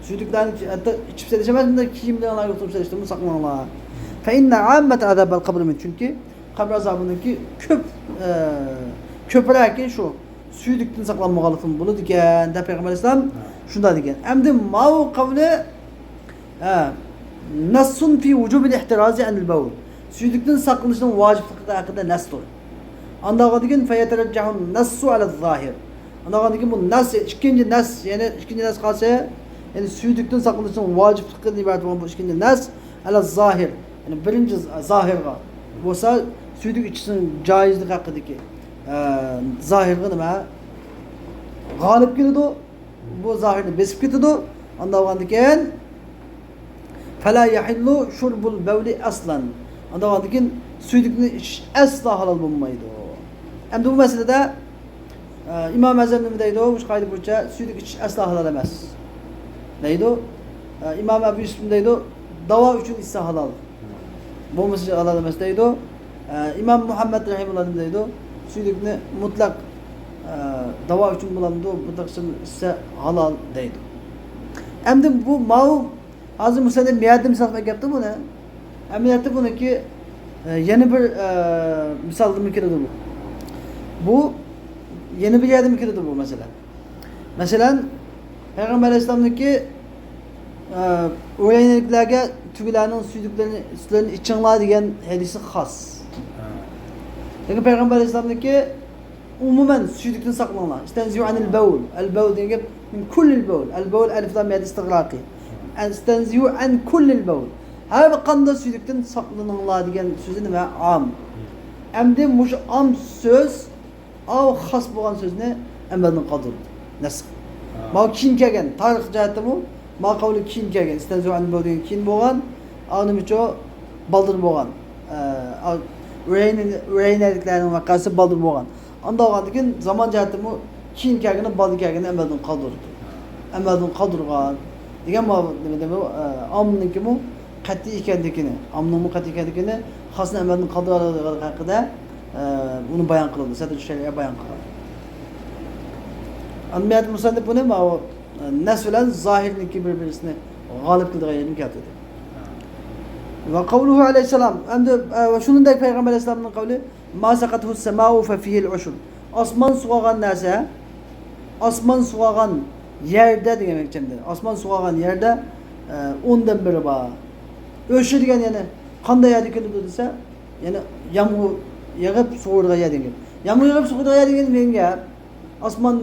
suyduklarni hatto ichib selish emas, bunda kiyimlaringlarni yo'qib selishdan saqlanglar. Fa inna ammat azabal qabr min, chunki qabr azobiniki ko'p ko'proqi shu suydukdan saqlanmaganlikdan bo'ladi ekan deb Payg'ambar alayhissalom shunday degan. Endi mau qavli nassun fi vujubil ihtirazi anil bawl. Suydukdan saqlanishning vajibligi haqida nasdir. Andağa degan fayatarajjahun nassu ala zahir. Andağa degan bu nas, ikkinchi nas, ya'ni ikkinchi nas qolsa, ya'ni suydukdan saqlanishning vajibligidan iborat bo'lgan bu ikkinchi nas ala zahir. Ya'ni birinchi zahirga bo'lsa suyduk ichishning joizligi haqidagi zahirga nima g'olib keladi, bu zahirni besib ketadi. Andağa degan fala yahillu shurbul bawli aslan. Andağa degan suydukni ichish aslo halol bo'lmaydi. Endi bu masalada İmam Azam nima deydi? Bu qoida bo'yicha suyduk ichish aslo halol emas deydi. İmam Abu Yusuf deydi, davo uchun ichsa halol, bo'lmasa halol emas deydi. İmam Muhammad rahimulloh nima deydi? Suydukni mutlaq davo uchun bo'ladi, mutlaq ichsa halol deydi. Endi bu mau hozir musannif miyatda misol qilib gapdi buni. Amaliyotda buniki yana bir misolda keladi bu. Bu yana bir yerda keladi bu masala. Masalan, Payg'ambar alayhissalomniki o'ylayliklarga tugilarning suyduklarini, sutlarini ichinglar degan hadisi xos. Lekin Payg'ambar alayhissalomniki umuman suydukdan saqlanglar. Istanziu anil bawl. Al bawl degan gap min kullil bawl. Al bawl alif lam ya istig'raqi. Istanziu an kullil bawl. Har bir qanday suydukdan saqlaninglar degan so'zi nima? Am. Endi mush am so'z av xos bo'lgan so'zni amaldan qoldirdi. Nasx. Ma keyin kelgan tarix jihatimi ma qavli keyin kelgan istanzu an degan keyin bo'lgan, animicho baldir bo'lgan. Uraynaliklarning vaqasi baldir bo'lgan. Anda olgandan keyin zaman jihatimi keyin kelgani baldir kelgani amaldan qoldirdi. Amaldan qoldirgan degan ma nima deymi amninkimi qat'iy ekanligini, amning qat'iy ekanligini xosni amaldan qoldirganligi haqida uni bayon qildi. Sadr shariat bayon qilgan. Anmiyat musannif buni ma nas bilan zohirniki bir-birisini g'olib qildigan yerini keltirdi. Va qavluhu alayhissalom endi va shuningdek payg'ambar alayhissalomning qavli ma saqathu samau fa fihi al-ushr. Osmon sug'organ narsa, osmon sug'organ yerda degan. Osmon sug'organ yerda 10dan biri bor. O'sha degan ya'ni qanday yerda keladi desa, ya'ni yomg'ir yig'ib sug'urgan yer degan. Yomg'ir yig'ib sug'urgan yer degan menga osmon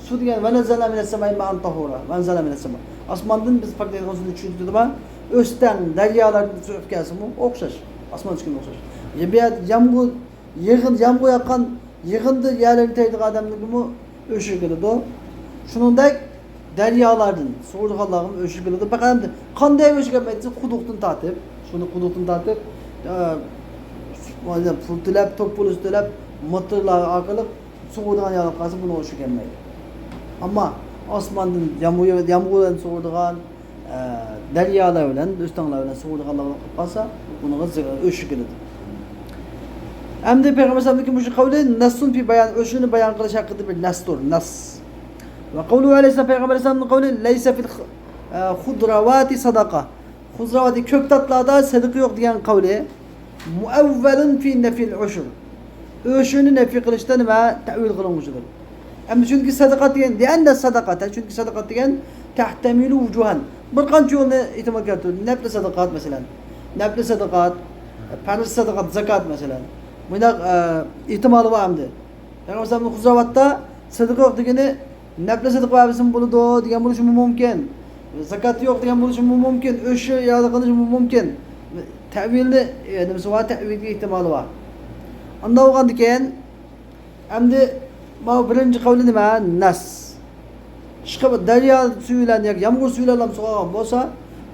suv degan va nazzalna minas samai ma'an tahura va anzalna minas sama. Osmondan biz poklaydigan suvni tushirdi va o'sdan daryolardan suv o'tib kelsinmi o'xshash. Osmon tushganga o'xshash. Yomg'ir yig'in yomg'ir yoqqan yig'indi yerlarni tegdigan odamningmi o'shir keladi. Shuningdek daryolardan sug'urganlarni o'shir keladi. Faqat qanday o'shir kelmaydi desa quduqdan tortib, shuni quduqdan tortib, pul to'lab, tok puli to'lab, motorlar orqali sug'urgan yerlar qolsa buni o'shir kelmaydi. Ammo osmondan yomg'irdan sug'urgan daryolar bilan, o'stanglar bilan sug'urganlar qolsa, buni o'shir keladi. Endi payg'ambar alayhissalomning shu qavli nassun fi bayon, o'shini bayon qilish haqida bir nastur, nas. Va qavlu alayhissalom payg'ambar alayhissalomning qavli laysa fil khudrawati sadaqa. Khudrawati ko'ktatlarda sadaqa yo'q degan qavli muavvalun fi nafil ushr. O'shini nafi qilishda nima ta'vil qilinuvchidir. Endi chunki sadaqa degan, deanda sadaqata, chunki sadaqa degan tahtamilu wujuhan. Bir qancha yo'lni ehtimol keltirdi. Nafli sadaqat masalan. Nafli sadaqat, farz sadaqat, zakat masalan. Bunda ehtimoli bor endi. Payg'ambar alayhissalomning xuzavatda sadaqa yo'q degani nafli sadaqa bersin bo'ladi degan bo'lishi mumkin. Zakat yo'q degan bo'lishi mumkin. O'sha yo'lda qilishi mumkin. Ta'vilni nimasi bor? Ta'vilga ehtimoli bor. Unda bo'lgandan keyin endi bu birinchi qavli nima? Nas. Chiqib daryo suvi bilan yoki yomg'ir suvi bilan sug'organ bo'lsa,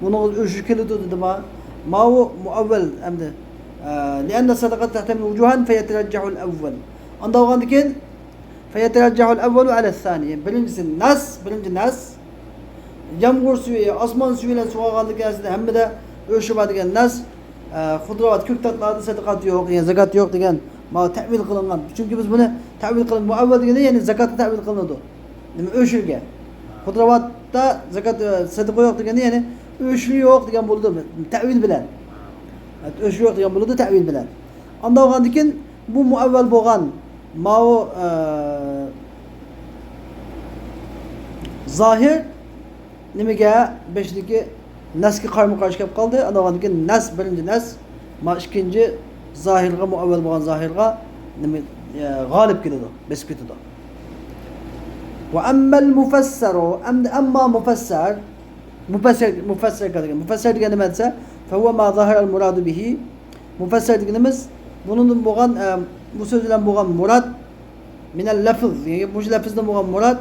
buni o'sha keladi dedimi? Ma u muavval endi. لأن الصدقة تحتمل وجوها فيترجح الأول. Unda bo'lgandan keyin فيترجح الأول على الثاني. Birinchisi nas, birinchi nas. Yomg'ir suvi, osmon suvi bilan sug'organligi aslida hammada o'sha bor degan nas, xudrovat ko'ktatlarda sadaqat yo'q, ya'ni zakat yo'q degan ma ta'vil qilingan. Chunki biz buni ta'vil qilin muavval deganda ya'ni zakatni ta'vil qilinadi. Nima o'shirga. Xudrovatda zakat sadaqa yo'q deganda ya'ni o'shir yo'q degan bo'ldi ta'vil bilan. O'shir yo'q degan bo'ladi ta'vil bilan. Unda bo'lgandan keyin bu muavval bo'lgan mau zohir nimaga beshdiki nasga qarama qarshi kelib qoldi. Unda bo'lgandan keyin nas birinchi nas, ma ikkinchi zohirga muavval bo'lgan zohirga nima g'olib keladi, besib ketadi. Va ammal mufassaru, amma mufassar, mufassar mufassar degan, mufassar degan nima desa, fa huwa ma zahara al muradu bihi. Mufassar deganimiz bunun bo'lgan bu so'z bilan bo'lgan murad minal lafz, ya'ni bu lafzdan bo'lgan murad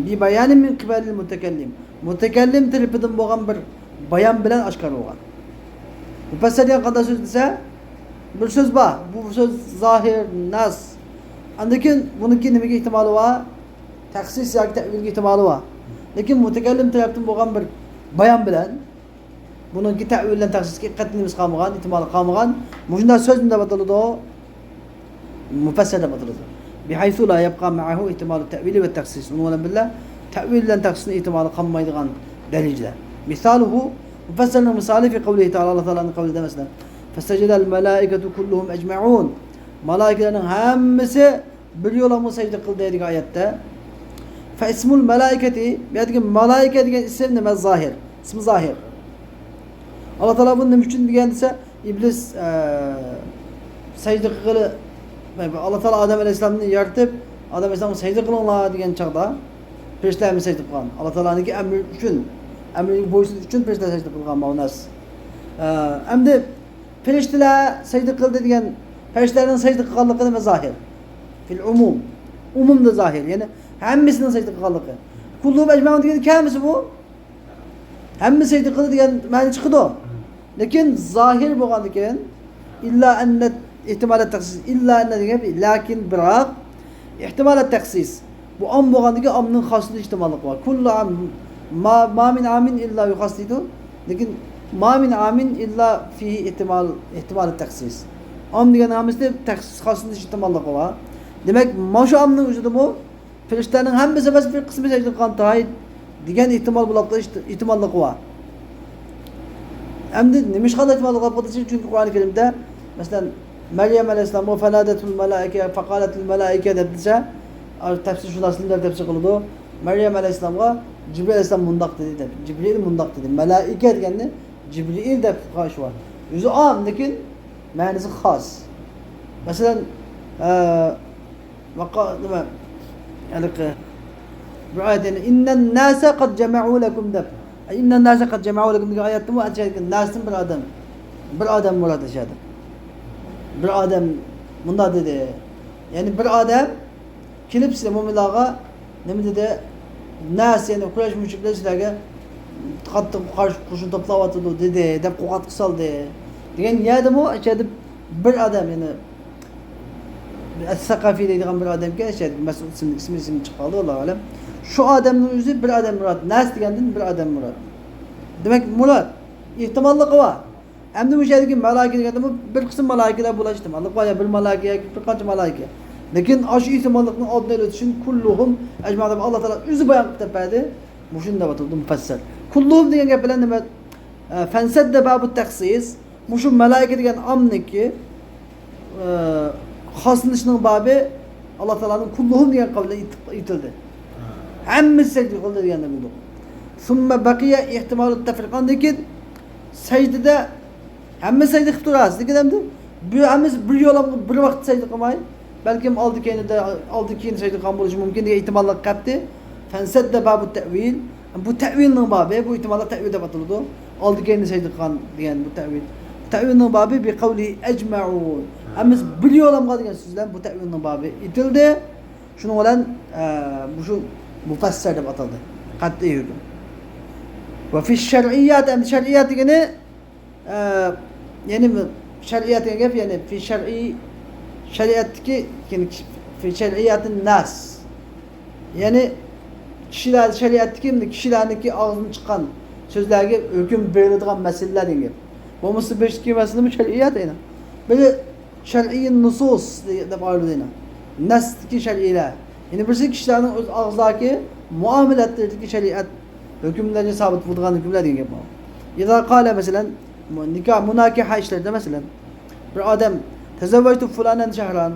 bi bayanin min qibalil mutakallim. Mutakallim tarafidan bo'lgan bir bayon bilan oshkor bo'lgan. Mufassar degan qanday so'z desa, bir so'z bor. Bu so'z zohir, nas. Andan keyin buniki nimaga ehtimoli bor? Taxsis yoki ta'vilga ehtimoli bor. Lekin mutakallim tarafdan bo'lgan bir bayon bilan bununki ta'vil bilan taxsisga qatnimiz qolmagan, ehtimoli qolmagan. Shunday so'z nima deb ataladi? Mufassar deb ataladi. Bihaythu la yabqa ma'ahu ihtimalu ta'vili va taxsis. Uni bilan birga ta'vil bilan taxsisning ehtimoli qolmaydigan darajada. Misaluhu mufassarning misoli fi qawlihi ta'ala, Alloh taolaning qavlida masalan, fasajadal malaikatu kulluhum ajma'un. Malaikalarning hammasi bir yo'la sajda qildi degan oyatda fa ismul malaikati, bu yerdagi malaika degan ism nima? Zohir. Ismi zohir. Alloh taolo buni nima uchun degan desa, iblis sajda qilib, Alloh taolo Odam alayhissalomni yaratib, Odam alayhissalomga sajda qilinglar degan chog'da farishtalarni sajda qilgan. Alloh taoloning amri uchun, amriga bo'ysunish uchun farishtalar sajda qilgan bu nas. Endi farishtalar sajda qildi degan Farishtalarning sajda qilganligi nima zohir? Fil umum. Umumda zohir. Ya'ni hammasining sajda qilganligi. Kulluhum ecmaun degani kamisi bu? Hammasi sajda qildi degan ma'no chiqadi. Lekin zohir bo'lgandan keyin illa anna ihtimal taksis illa anna degan lakin biroq ihtimal taksis bu am bo'lgandan keyin amning xoslik ehtimolligi bor. Kullu am ma min amin illa yuxas deydi. Lekin ma min amin illa fihi ihtimal taksis. Am degan hammasida taksis xoslik ehtimolligi bor. Demak, mana shu amning o'zida bu farishtaning hammasi emas bir qismi sajda qilgan to'y degan ehtimol bo'lib qolish ehtimolligi bor. Endi nima ish qanday ehtimollik bo'lib qolishi? Chunki Qur'oni Karimda masalan Maryam alayhissalom fanadatul malaika faqalatul malaika deb desa, tafsir shunoslar tafsir qiladi. Maryam alayhissalomga Jibril alayhissalom mundoq dedi deb. Jibril mundoq dedi. Malaika deganni Jibril deb qo'yish bor. O'zi om, lekin ma'nosi xos. Masalan, nima haligi bir oyat yani innan nasa qad jama'u lakum deb. İnnen nase kad cema'u lekum degan oyatda bu aytishadi nasdan bir odam. Bir odam murod etishadi. Bir odam bunday dedi. Ya'ni bir odam kelib sizlar mo'minlarga nima dedi? Nas ya'ni Quraysh mushriklar sizlarga qattiq qarshi qo'shin to'playotidi dedi deb qo'qatqi soldi. Degan yerdimi aytishadi bir odam ya'ni As-Saqafi deydigan bir odamga aytishadi Mas'ud ismi chiqib qoldi Allohu alam. Shu odamning o'zi bir odam murod. Nas degandan bir odam murod. Demak, murod ehtimolligi bor. Endi bu yerdagi malaika deganda bu bir qism malaikalar bo'lish ehtimolligi bor, bir malaika yoki bir qancha malaika. Lekin shu ehtimolllikning oldini olish uchun kulluhum ajma deb Alloh taolo o'zi bayon qilib berdi. Mushunda deb ataldi mufassir. Kulluhum degan gap bilan nima? Fansadda babu taxsis. Mushu malaika degan amniki xoslanishning babi Alloh taoloning kulluhum degan qavli etildi. Hammasi sajda qildi deganda bildik. Summa baqiya ihtimalut tafriqan lekin sajdada hamma sajda qilib turasiz. Lekin endi bu hammasi bir yo'lamga bir vaqt sajda qilmay, balkim oldi keyinida oldi keyin sajda qilgan bo'lishi mumkin degan ehtimollar qapti. Fansadda babu ta'vil. Bu ta'vilning babi, bu ehtimollar ta'vil deb ataladi. Oldi keyin sajda qilgan degan bu ta'vil. Ta'vilning babi bi qavli ecmaun. Hammasi bir yo'lamga degan so'zlar bu ta'vilning babi etildi. Shuning bilan bu shu mufassir deb ataldi. Qat'iy hukm. Va fi shar'iyyat, endi shar'iyyat degani ya'ni shar'iyyat degan gap, ya'ni fi shar'iy shariatdagi fi shar'iyyatin nas. Ya'ni kishilar shariatdagi kishilarniki og'zidan chiqqan so'zlarga hukm beriladigan masalalar degan gap. Bo'lmasa beshki masalami shar'iyyat aynan. Biri shar'iy nusus deb ayriladi. Nasdagi shar'iylar. Ya'ni birisi kishilarning o'z og'zidagi muomalatlardagi shariat hukmlarga sabit bo'lgan hukmlar degan gap bu. İza qala masalan nikoh munokaha ishlarida masalan bir odam tazavvajtu fulanan shahran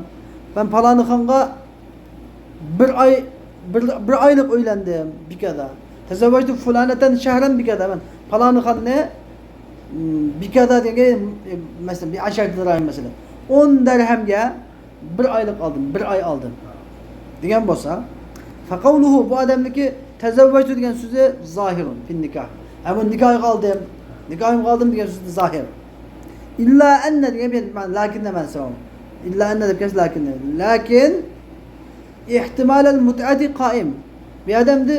ben palani xonga bir oy bir oylik uylandim bikada. Tazavvajtu fulanatan shahran bikada ben palani xonni bikada degan masalan bir ashar dirham masalan 10 dirhamga bir oylik oldim, bir oy oldim degan bo'lsa, faqavluhu bu odamniki tazavvajtu degan so'zi zohirun fin nikoh. Ama nikohga oldim, nikohimga oldim degan so'zi zohir. Illa anna degan bir lakin nimasi u? Illa anna deb kelsa lakin. Lakin ihtimal al mut'ati qoim. Bu odamni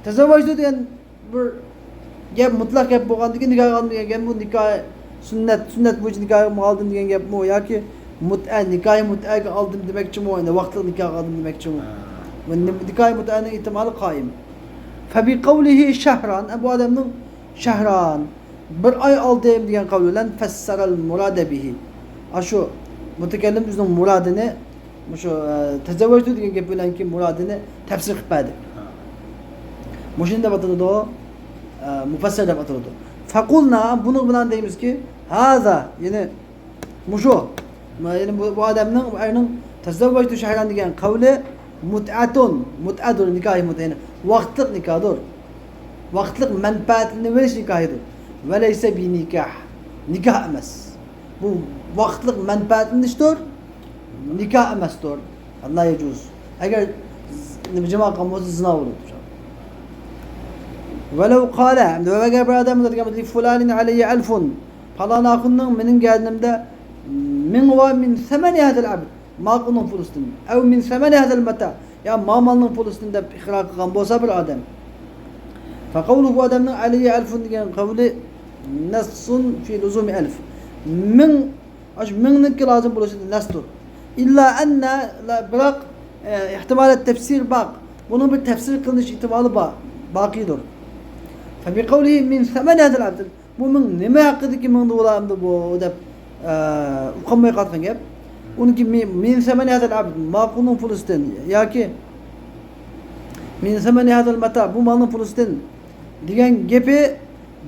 tazavvajtu degan bir gap mutlaq gap bo'lgandan keyin nikohga oldim degan gap bu nikoh sunnat bo'yicha nikohga oldim degan gapmi yoki mut'a nikoh mut'aga oldim demakchimi, endi vaqtli nikohga oldim demakchimi? Va nikoh mut'aning ehtimoli qoim. Fa bi qawlihi shahran, bu odamning shahran bir oy oldim degan qavli bilan fassaral murada bihi. Shu mutakallim o'zining murodini shu tazavvujtu degan gap bilanki murodini tafsir qilib berdi. Mushuni deb ataladi, mufassir deb ataladi. Faqulna buni bilan deymizki, haza ya'ni mushu ya'ni bu odamning bu ayning tazavvujtu shahran degan qavli mut'atun, mut'adur nikohi mut'a, ya'ni vaqtliq nikohdir. Vaqtliq manfaatini verish nikohidir. Va laysa bi nikoh. Nikoh emas. Bu vaqtliq manfaatlanishdir, nikoh emasdir. La yajuz. Agar jima qilgan bo'lsa zino bo'ladi. Velau qala, agar bir odam degan bo'lsa, fulanin alayya alfun. Falon axunning mening gardimda Ming va min semeni hadal abd maqulning pulusidan av min semeni hadal mata ya malning pulusidan deb iqrar qilgan bo'lsa bir odam. Faqavlu bu odamning alayhi alfun degan qavli nassun fi luzumi alf. Ming aş mingniki lazım bo'lishi nasdur. İlla enne biroq ihtimal tefsir baq. Bunun bir tefsir qilinish ihtimali baqidir. Fe bi qavlihi min semeni hadal abd. Bu ming nima haqidagi mingni bo'lamdi bu deb uqolmay qolgan gap. Uniki min semeni hadal abd maqulning pulusidan yoki min semeni hadal mata bu malning pulusidan degan gapi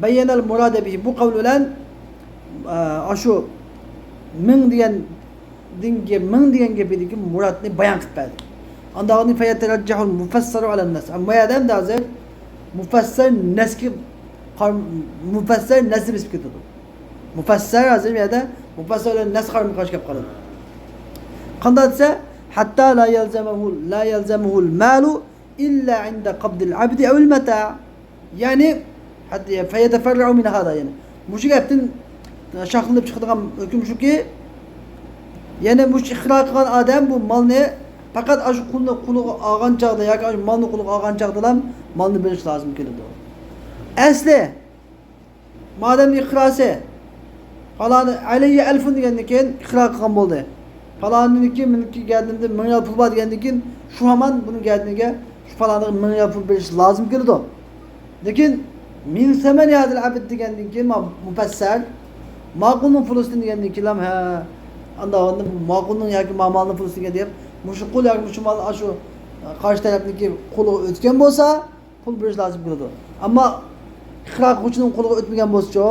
bayanal murada bihi bu qavl bilan shu ming degan dinga ming degan gapidagi muradni bayon qilib berdi. Andag'ini fayatarajjahul mufassaru alan nas. Ammo yerda hozir mufassar naski mufassar nasni besib ketadi. Mufassar hozir bu yerda mufassar bilan nas qarama qarshi kelib qoladi. Qanday desa, hatta la yalzamuhu al-malu illa inda qabdil abdi aw al-mata. Ya'ni hatta fayatafarra'u min hada ya'ni. Mushu gapdan shaxlanib chiqadigan hukm shuki, ya'ni mush iqrar qilgan odam bu molni faqat shu qulni qo'liga olgan chog'da yoki molni qo'liga olgan chog'da molni berish lozim keladi. Asli madam iqrosi faloni alayhi alfun degandan keyin iqrar qilgan bo'ldi. Falonniki meniki gardimda 1000 riyal pul bor degandan keyin shu hamon buning gardiniga shu faloniga 1000 riyal pul berish lozim keladi. Lekin min samani hadal abd degandan keyin mufassar maqulning pulusidan degandan keyin ha anda maqulning yoki malning pulusiga deb mushu qul yoki mushu mal shu qarshi tarafniki qo'liga o'tgan bo'lsa pul berish lozim keladi. Ammo iqrar qiluvchining qo'liga o'tmagan bo'lsa-chu,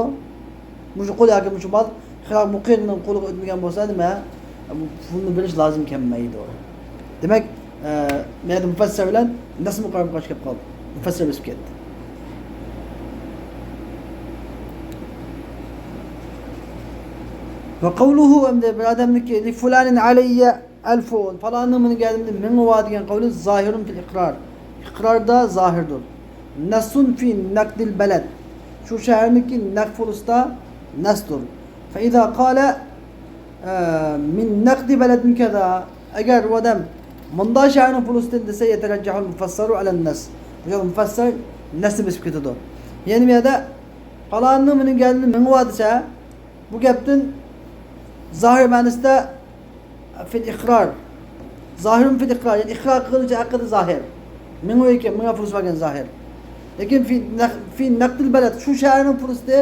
mushu qul yoki mushu mal iqrar muqirning qo'liga o'tmagan bo'lsa nima? Pulni berish lozim kelmaydi. Demak, mana mufassar bilan nasm qarama qarshi kelib qoldi. Mufassar besib ketdi. Va qavluhu hamda bir odamniki li fulanin alayya alfun falonning meni gardimda ming va degan qavli zohirun fil iqrar. Iqrorda zohirdir. Nasun fi naqdil balad. Shu shaharniki naqd fulusda nasdur. Fa iza qala min naqdi baladin kaza agar u odam munda shaharning pulusidan desa yatarajjahul mufassaru alan nas. Bu mufassar nasni besib ketadi. Ya'ni bu yerda falonning meni gardimda ming va desa bu gapdan zohir ma'nosida fil iqrar. Zohirun fil iqrar, ya'ni iqrar qiluvchi haqida zohir. Ming ekan, ming pulus bo'lgan zohir. Lekin fi naqdil balad shu shaharning pulusida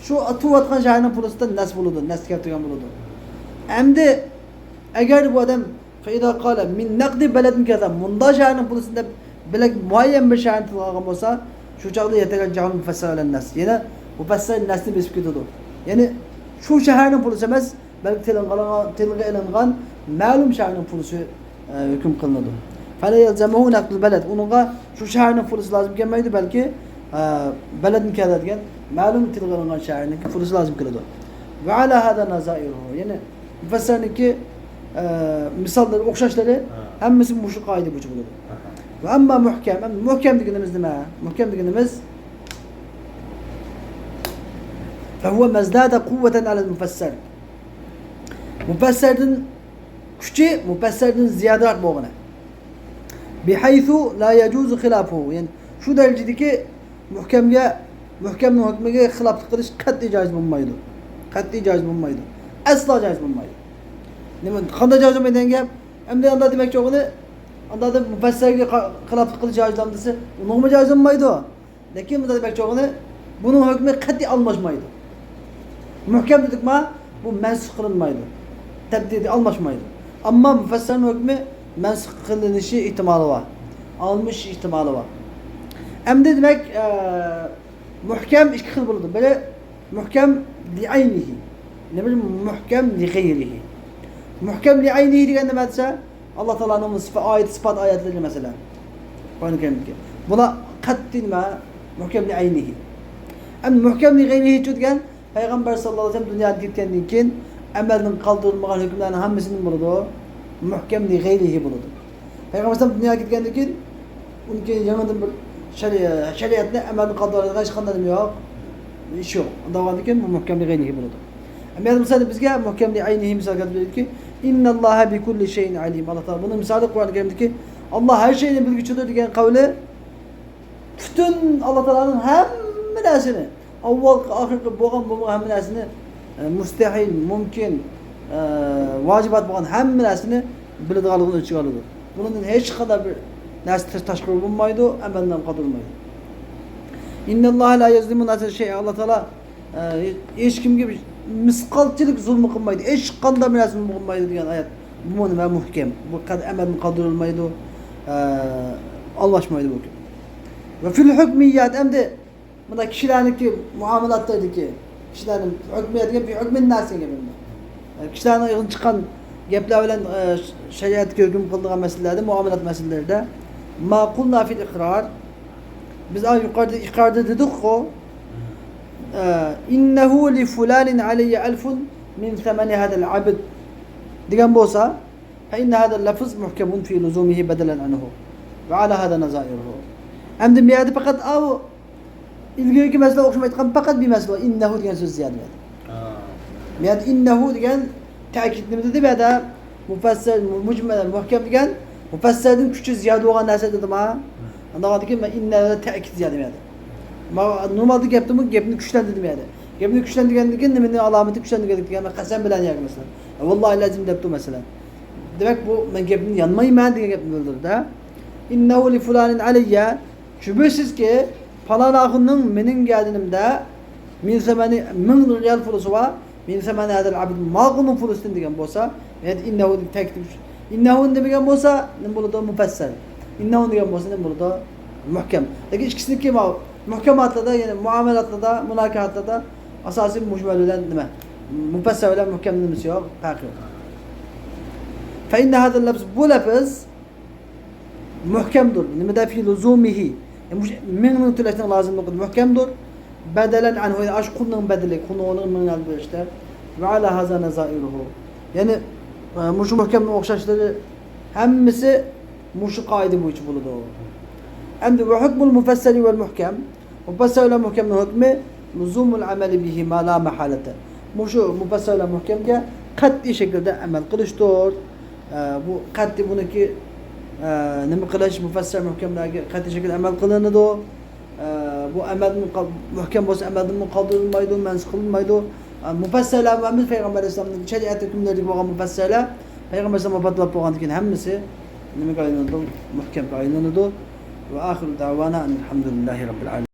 shu turayotgan shaharning pulusida nas bo'ladi, nas keltirgan bo'ladi. Endi agar bu odam fa ida qala min naqdi baladin kaza munda shaharning pulusida bilak muayyan bir shaharni tilga olgan bo'lsa, shu chog'da yatarajjahul mufassar alan nas. Yana mufassar nasni besib ketadi. Ya'ni shu shaharning pulusi emas, balki tilga ilingan ma'lum shaharning pulusi hukm qilinadi. Fala yalzamuhu naqdul balad. Uningga shu shaharning pulusi lozim kelmaydi, balki baladni kaza degan ma'lum tilga ilingan shaharning pulusi lozim keladi. Va ala hada nazairuhu. Ya'ni mufassarniki misollari, o'xshashlari hammasi mushu qoida bo'yicha bo'ladi. Va amma muhkam, muhkam deganimiz nima? Muhkam deganimiz فهو ما ازداد قوة على المفسر. Mufassardan kuchi mufassardan ziyodaroq bo'lgani. Bihaythu la yajuzu khilafuhu. Ya'ni shu darajadagi muhkamga, muhkamning hukmiga xiloflik qilish qat'iy joiz bo'lmaydi. Qat'iy joiz bo'lmaydi. Aslo joiz bo'lmaydi. Nima qanday joiz bo'lmaydi degan gap? Endi unda demakchi o'g'li, unda mufassarga xiloflik qilish joiz desa, uningmi joiz bo'lmaydi. Lekin bunda demakchi o'g'li, buning hukmi qat'iy almashmaydi. Muhkam dedikmi, bu mansux qilinmaydi. Tabdil almashmaydi. Ammo mufassarning hukmi mansux qilinishi ehtimoli bor. Almish ehtimoli bor. Endi demak, muhkam ikki xil bo'ladi. Biri muhkam li aynihi, biri muhkam li g'ayrihi. Muhkam li aynihi degan nima desa, Alloh taoloning oyat sifat oyatlari masalan. Qur'oni Karimdagi. Bular qat'iy nima? Muhkam li aynihi. Endi muhkam li g'ayrihi degan Payg'ambar sallallohu alayhi vasallam dunyodan ketgandan keyin amaldan qoldirilmagan hukmlarning hammasini bo'ladi. Muhkam li g'ayrihi bo'ladi. Payg'ambar sallallohu dunyoga ketgandan keyin unga yangidan bir shariatni amaldan qoldiradigan hech qanday nima yo'q, ish yo'q. Undan keyin bu muhkam li g'ayrihi bo'ladi. Bu yerda bizga muhkam li aynihi misol keltirdiki, innallaha bi kulli şeyin alim. Allah Teala bunun misali Kur'an-ı Kerim'deki Allah her şeyini bilgüçüdür degan kavli bütün Allah Teala'nın hamma narsani avval oxirgi bo'lgan bo'lmagan hamma narsani mustahil, mumkin, vajibat bo'lgan hamma narsani biladiganligini ichiga oladi. Bunun hech qanday bir narsa tashqari bo'lmaydi, amaldan qoldirmaydi. İnnallaha la yazlimu nase şey. Allah Teala hech kimga bir misqolchilik zulm qilmaydi. Hech qanday bir narsa zulm qilmaydi degan oyat. Bu nima muhkam. Bu amaldan qoldirilmaydi, almashmaydi bu. Ve fil hükmiyat endi bunda kishilarniki muomalatlardagi kishilarning hukmiyat degan bir hukmin narsa degan bunda. Kishilarning yig'in chiqqan gaplar bilan shariatga hukm qiladigan masalalarda, muomalat masalalarida ma qulna fil iqrar biz yuqorida iqrorda dedik-ku innehu li fulanin alayya alfun min thamani hadal abd degan bo'lsa fa inna hadal lafz muhkamun fi luzumihi badalan anhu va ala hada nazairuhu. Endi bu yerda faqat av ilgirgi masala o'xshamaydigan faqat bir masala innehu degan so'z ziyoda berdi. Bu yerda innehu degan ta'kid nima dedi? Bu yerda mufassal, mujmal, muhkam degan mufassalning kuchi ziyoda bo'lgan narsa dedim ha. Andaqa men inna ta'kid ziyoda berdi. Normalda gapni gapni kuchlantirdim yani. Gapni kuchlantirgandan keyin nimani alomati kuchlantirganlik degan qasam bilan yoki masalan. Vallahi lazim debdi masalan. Demak bu men gapni yanmayman degan gapni bildirdi. İnnehu li fulanin alayya şüphesiz falan ahunun mening geldiğimde min semani 1000 riyal pulusu var. Min semani hadal abd maqunun pulusun degan bo'lsa, yani innehu ta'kid innehu degan bo'lsa, nima bo'ladi? Mufassal. İnnehu degan bo'lsa nima bo'ladi? Muhkam. Lekin ikkisiniki muhkamatlarda, yani muomalatlarda, münakahatlarda asosiy mujmal bilan nima? Mufassal bilan muhkam nimasi yo'q, farqi yo'q. Fa inna hadal lafz bu lafz muhkamdir. Nimada fi luzumihi? Mingni to'lashning lozimligi muhkamdir. Badalan anhu ash qulning badali, qulning o'rniga ming olib berishda va ala haza nazairuhu. Ya'ni mushu muhkamning o'xshashlari hammasi mushu qoida bo'yicha bo'ladi. Endi va hukmul mufassali val muhkam. Mufassal va muhkamning hukmi luzumul amali bihi ma la mahalata. Mushu mufassal va muhkamga qat'iy shaklda amal qilishdir. Bu qat'iy buniki nima qilish mufassal muhkamlarga qat'iy shaklda amal qilinadi. Bu amal muhkam bo'lsa amaldan qoldirilmaydi, mansub qilinmaydi. Mufassalar va payg'ambar alayhissalomning shariat hukmlariga bo'lgan mufassalar payg'ambar alayhissalom vafotlab bo'lgandan keyin hammasi nimaga aylanadi? Muhkamga aylanadi. Va axiru da'vana alhamdulillahi robbil alamin.